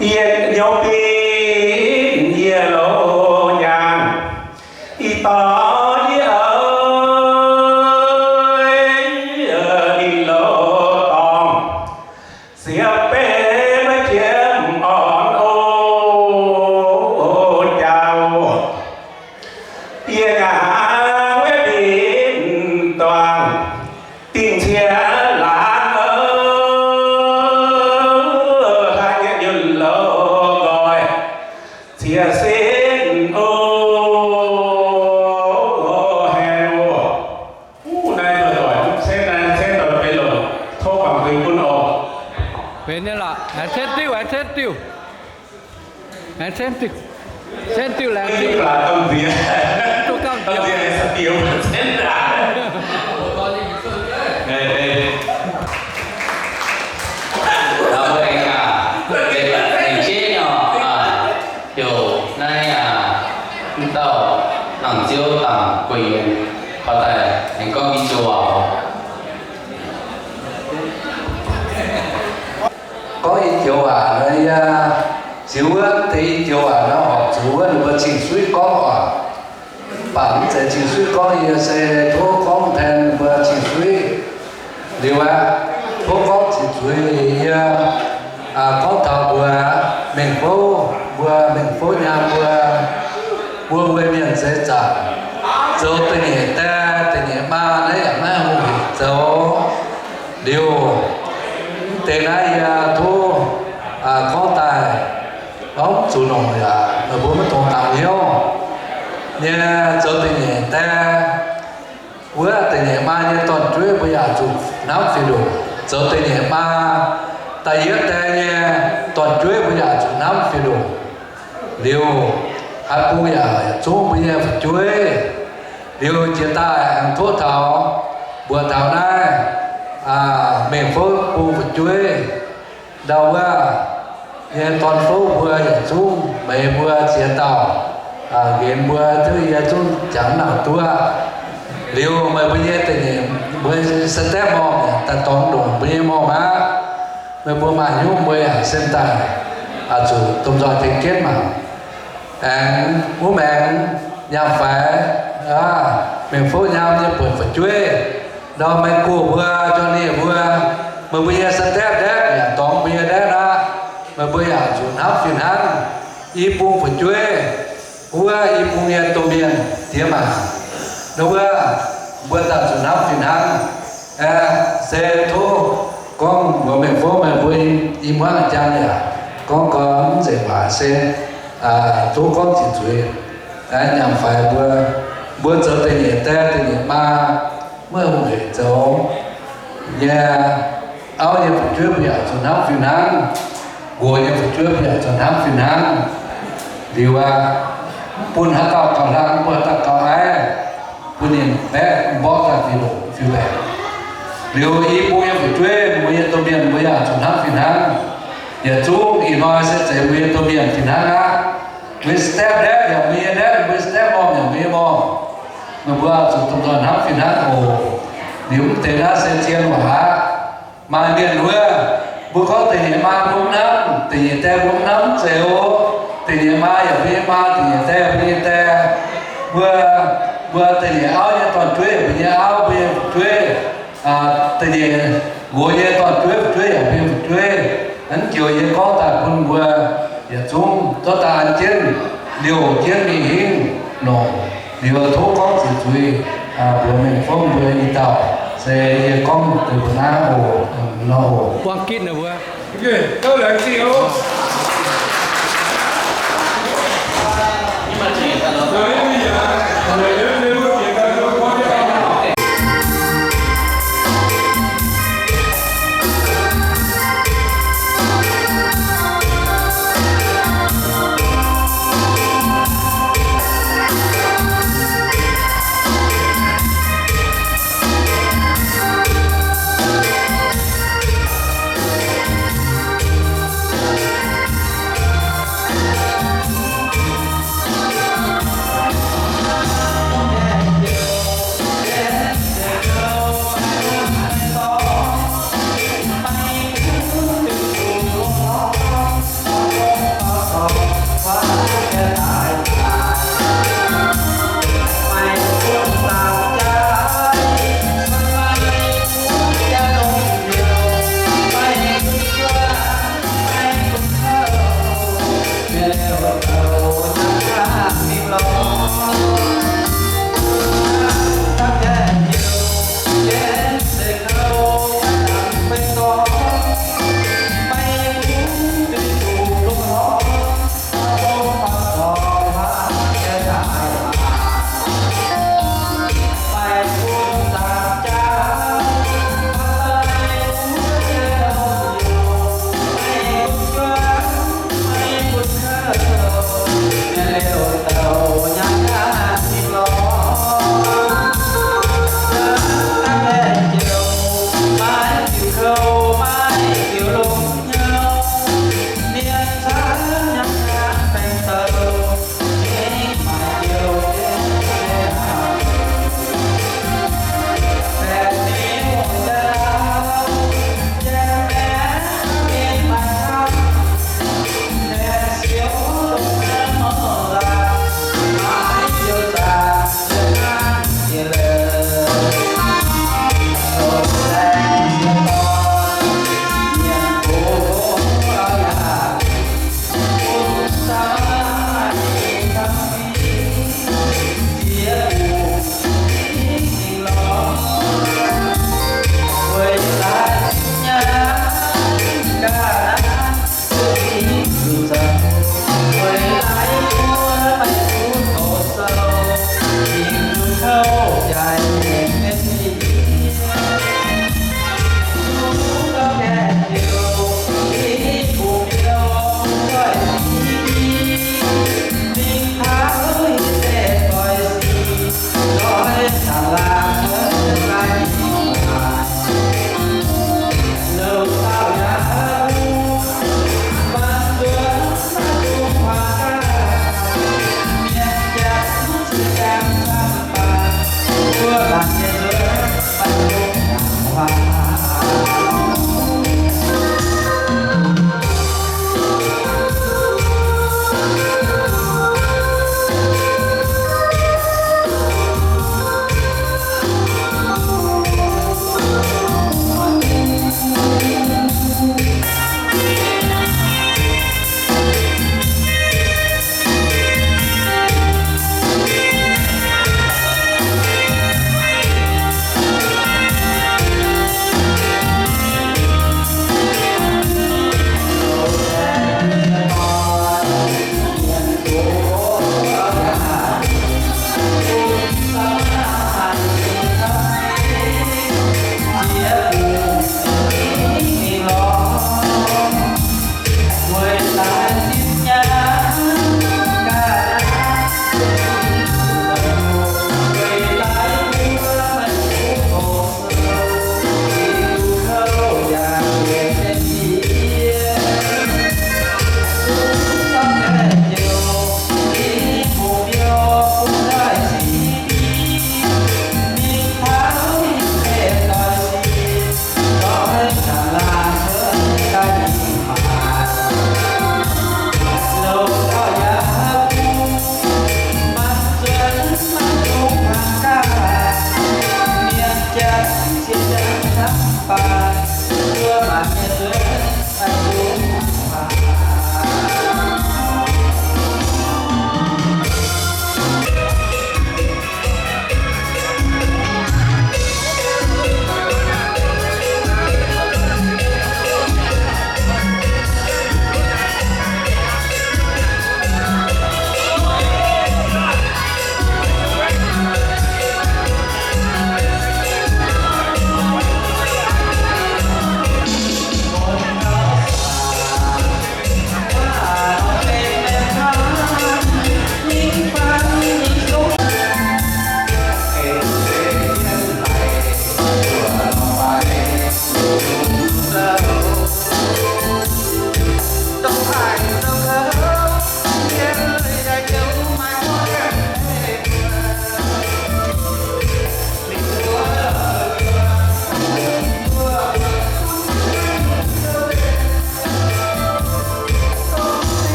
yie nyouz binv yie loz nyaanh, ih dorh yie oix ninh loz dorngh, sieqv benx maiv jiem orn oc, jauv. Yie ngaangc maiv binc duangc, dingh cie laangz oc, hlaax nyei yunh loz nqoi, cie sin oc, haiz oc. Naaiv doic, ceng naaiv ceng doic benx longc, tov guangc zuiz bun oc. Benx nyei lorqc, aengx ceng diuh, aengx ceng diuh. Aengx ceng diuh. Ceng diuh laengz diuh. Baac domh nziex. Duqv gamh nziex. Domh nziex ceng diuh ceng daaih. Ei, ei. Mbuo aengx aac, aengx jeiv nyei oc, heuc naaiv aac, mv dauh Laangh Ziouv Dangc Gueix Yuonc, horpc daaih aengx gorngv i joux waac. Gorngv i joux waac nor, yie ziux wuov deix i joux waac nor, horpc zuqc wuov ninh mbuo cing suiv gorngv oc. Mv baac mv zeiz cing suiv gorngv, yie se tov gorngv tengx ninh mbuo cing suiv. Liuz aqv, tov gorngv cing zuiz yie, aa, gorngv taux mbuo aqv. seix zaangc zoux da'nyeic die da'nyeic maa naaiv yaac maiv hungh hec zoux. Liuz, mv deix naaiv yie tov gorngv daaih, gorngv zuqc nongc yaac meih mbuo maiv dungx dangx hnyouv nyei. Zoux da'nyeic die wuov da'nyeic maa nyei dorn-jueiv mbuo yaac zuqc hnamv fih ndongc. Zoux da'nyeic maa da'yietv die nyei dorn-jueiv mbuo yaac zuqc hnamv fih ndongc. Liuz, haaix bung yaac yietc zungv mbuo nyei fu'jueiv. Liuz jiex daaih aengx tov taux mbuox taux naaiv mengh fouv bung fu'jueiv ndau wuov nyei dorn-fouv mbuo yietc zungv, meih mbuo ziex dauh nqenx mbuo, duqv yie zungv jangx nangc duqv. Liuz meih mbuo nyei da'nyeic, mbuo step-mom daaih dorngx ndongc mbuo nyei mom aqv. Meih mbuo maaih hnyouv mbuo yaac sen daaih zuqc domh nzoih tengx jienv mangc. Aengx wuov maengx nyaam faix, mengh fouv nyaam nyei buonc fu'jueiv, ndau maengx guoqv mbuo, jauv-ninh mbuo, meih mbuo nyei step-ndaetv yaac dorngx mbuo nyei ndaetv aqv. Meih mbuo yaac zuqc hnamv fih hnangv i bung fu'jueiv, wuov i bung nyei domh mienh diex maac. Ndau wuov, mbuo daaih zuqc hnamv fih hnangv. Se tov gorngv mbuox mengh fouv meih mbuo i muangv jangx yaac gorngv gau mv nzengc waac se tov gorngv ziqc zuiz. Nyaam faix mbuo, mbuo zoux da'nyeic die da'nyeic maa, maiv hungh hec zoux nyei. Auv nyei fu'jueiv mbuo yaac zuqc hnamv fih hnangv. Nqox nyei fu'jueiv mbuo yaac zuqc hnamv fih hnangv. Liuz aqv, mv bun haaix dauh gauh hlang, mv bun haaix dauh gauh aiv, bun ninh baeqv mborqv daaih fih longc fih mbaeqc. Liuz i bung nyei fu'jueiv, mbuo nyei domh mienh mbuo yaac zuqc hnamv fih hnangv. Yietc zungv ih hnoi se zeiz mbuo nyei domh mienh fih hnangv aqv. Mbuo nyei step-ndaetv yaac mbuo nyei ndaetv, mbuo nyei step-mom yaac mbuo nyei mom. Meih mbuo zuqc domh nzoih hnamv fih hnangv oc. Liuz mv deix naaiv se zien waac aqv. Maaih mienh wuov, mbuo gorngv da'nyeic maa mbuo mv hnamv, da'nyeic die mbuo mv hnamv, mv zeiz oc. Da'nyeic maa yaac mbuo nyei maa, da'nyeic die mbuo nyei die. Mbuo, mbuo da'nyeic auv nyei dorn-jueiv yaac mbuo nyei auv, mbuo nyei fu'jueiv, da'nyeic nqox nyei dorn-jueiv fu'jueiv yaac mbuo nyei fu'jueiv. Hnangv joux yie gorngv daaih bun mbuo yietc zungv zorqv daaih an jienv, liouh jienv mingh hingv longc. Liuz tov gorngv ziqc zuiz mbuox mengh fouv mbuo i dauh, se yie gorngv deix mbuo naaiv oc, nor oc.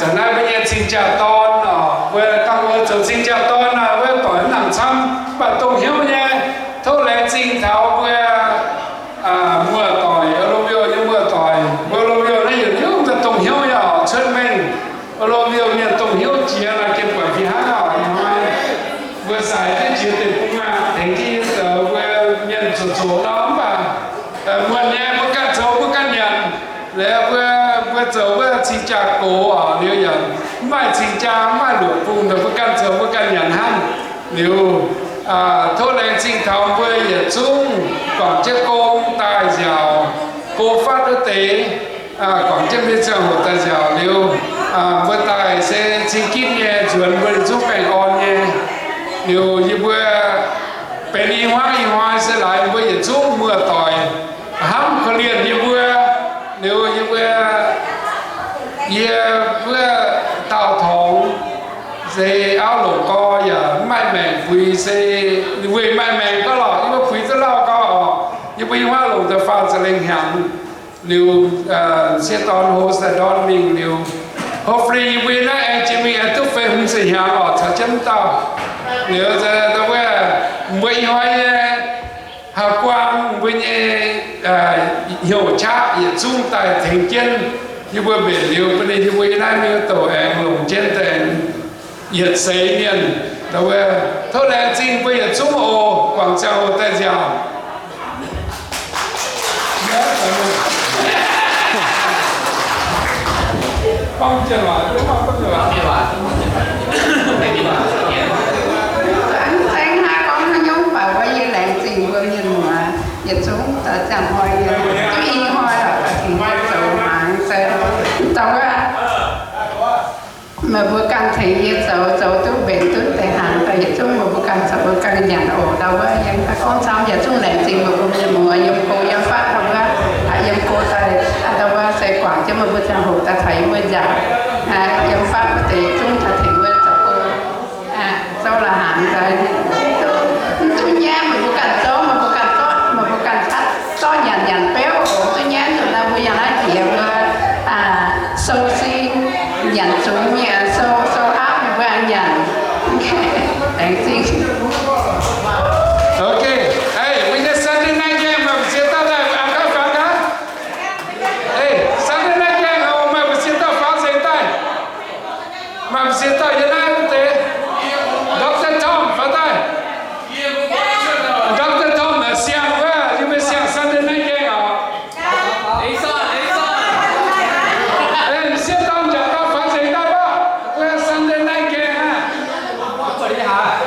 Ih zanc naaiv mbuo nyei cing-jaa-dorn oc, mbuo dangh mbuo zoux cing-jaa-dorn naaic, mbuo doic mv nangc camv, mv baac dongh hnyouv nyei. Tov laengz zingh taux mbuo muoz-doic, Oroville nyei muoz-doic. Mbuo Oroville naaiv yietc liuz dongh hnyouv nyei oc, cuotv mengh. Oroville mienh dongh hnyouv jiex naaic, gengh buatc fih hnangv oc. Ih hnoi mbuo sai jienv jiex deic-bung aqv, tengx jienv yie zoux mbuo mienh zoqc zoqc nor, mv baac muonc nyei mbuo ganh zoux mbuo ganh nyanc. Liuz mbuo, mbuo zoux wuov cing-jaa-gox oc, liuz yaac mv maaih cing-jaa, mv maaih luoqc bung, mbuo ganh zoux mbuo ganh nyanc hnangv. Liuz tov laengz zingh taux mbuo yietc zungv guangc jienv gong daaih nziaauc, go fatv wuov deix, guangc jienv mbuo ziangh hoc daaih nziaauc liuz, mbuo daaih se cing ginv nyei, nzuonx mbuo yietc zungv baengh orn nyei. Liuz yie mbuo benx i hmuangv i hnoi se laaix mbuo yietc zungv muoz-doic hnamv korv-lienh yie mbuo. Liuz yie mbuo, yie mbuo daauh torngx se auv longc gau yaac mv maaih maengc puix, se weic maaih maengc gau lorqc, yie mbuo puix duqv lauh gau oc. Yie mbuo i hmuangv longc daaih faah ziepc lengh hnyangx. Liuz sieqv dorn hlo daaih ndortv mingh liuz, hopefully yie mbuo naaiv aengx jiex mingh aengx duqv feix hmz ziepc hnyangx oc, caux jienv mv dauh. Liuz wuov, mbuo i hnoi nyei haaix guang mbuo nyei hnyouv qaqv yietc zungv daaih tengx jienv yie mbuo mbenc liuz bun ninh yie mbuo yiem naaiv mingh douc aengx longc jienv daaih yietc seix mienh. Tov laengz zingh mbuo yietc zungv oc, guangc ziangh hoc daaih nziaauc. Mv zeiz hnangv gorngv hnangv nyungc, mv baac wuov yie laengz zingh mbuo mienh muoz yietc zungv daaih ziangh hnoi yiem duqv i hnoi lorqc, daaih tengx mbuo zoux hnaangx se daaih wuov meih mbuo ganh tengx yie zoux, zoux duqv mbenc duqv deix hnaangx daaih yietc zungv meih mbuo ganh zoux mbuo ganh nyanc oc. Ndau wuov yiem gorngv camv yietc zungv laengz zingh meih mbuo mienh muoz yiem go yiem fatv ndau wuov, yiem go daaih ndau wuov se guangc jienv meih mbuo ziangh hoc daaih taux yie mbuo nziaauc, yiem fatv wuov deix yietc zungv daaih tengx mbuo zoux go, zoux la'hnaangx daaih. Mv duqv nyanc meih mbuo ganh zoux, meih mbuo ganh zorqv, meih mbuo ganh zorqv nyanc nyanc beuv oc. Mv duqv nyanc zuqc naaiv mbuo yangh naaiv jiex mbuo sou sin nyanc zungx nyei, sou, sou aapv mbuo nyanc. Laengz zingh. Ok, mbuo nyei Sunday night games maaih mbu'ziex dauh daaih, aa, gaav faaux gaax. Sunday night games maaih mbu'ziex dauh faaux nzengc daaih. Maaih mbu'ziex dauh yiem naaiv wuov deix. Doctor Tom faaux daaih. Doctor Tom naaic siang wuov, yie mbuo siang Sunday night games oc. Sieqv dorn njaaux dauh faaux nzengc daaih baac, wuov Sunday night games aqv.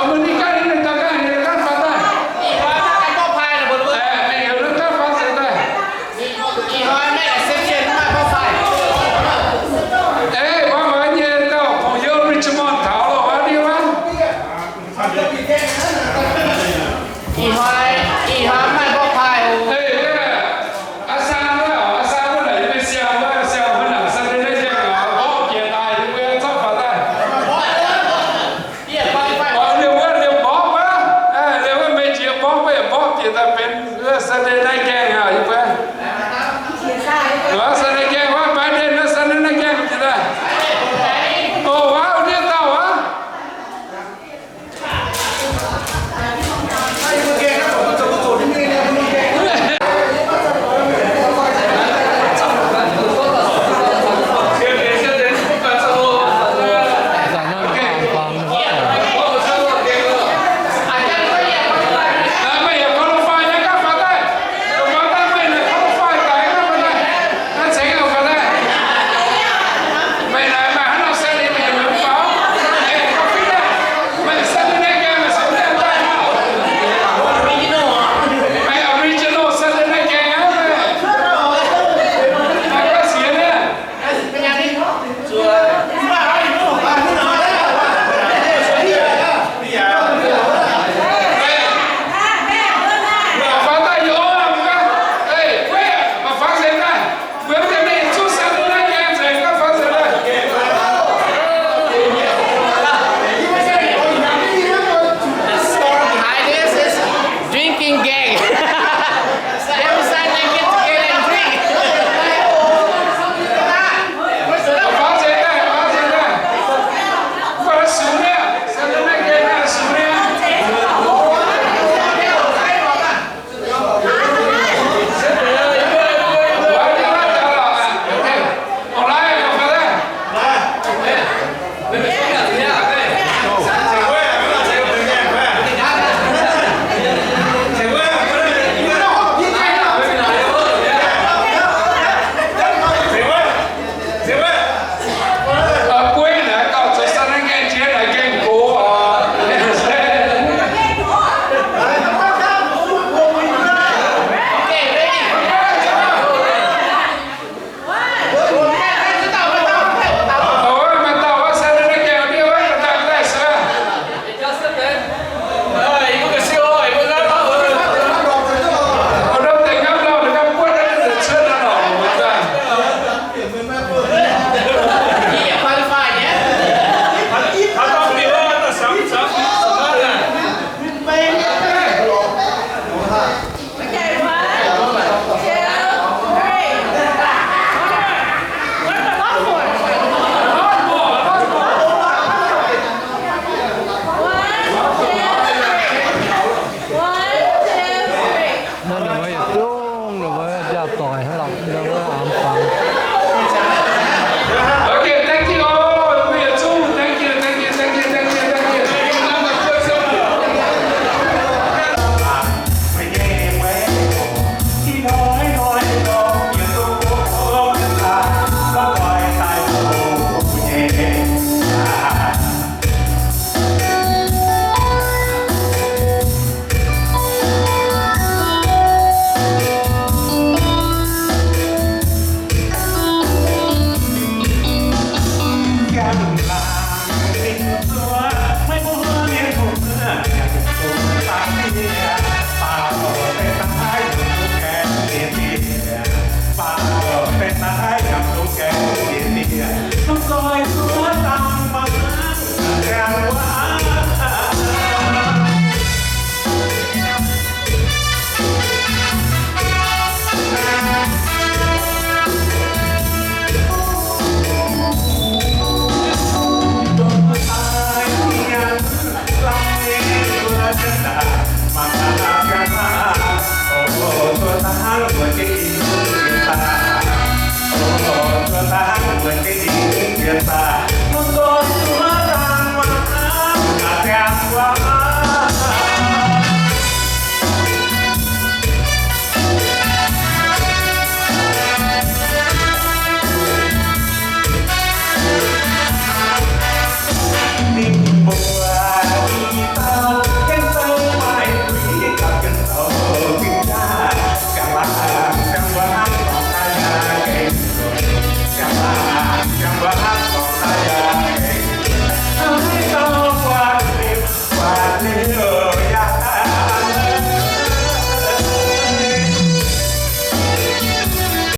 Mbuo ninh ganh, ninh dauh ganh, ninh ganh faaux daaih. Ninh ganh faaux nzengc daaih. Ei, wuov maaih nyei dauh pong-youv Richmond taux loh wuov, ninh wuov. Ih hnoi, ih hnoi mv maaih mborqv paaih. Aa sang wuov, aa sang wuov naaic yie mbuo siang wuov, siang wuov naaic Sunday night games aqv, mborqv bieqc daaih yie mbuo zorqv faaux daaih. Liuz wuov liuz mborqv wuov, liuz wuov meix jiex mborqv wuov, mborqv bieqc daaih benx wuov Sunday night games.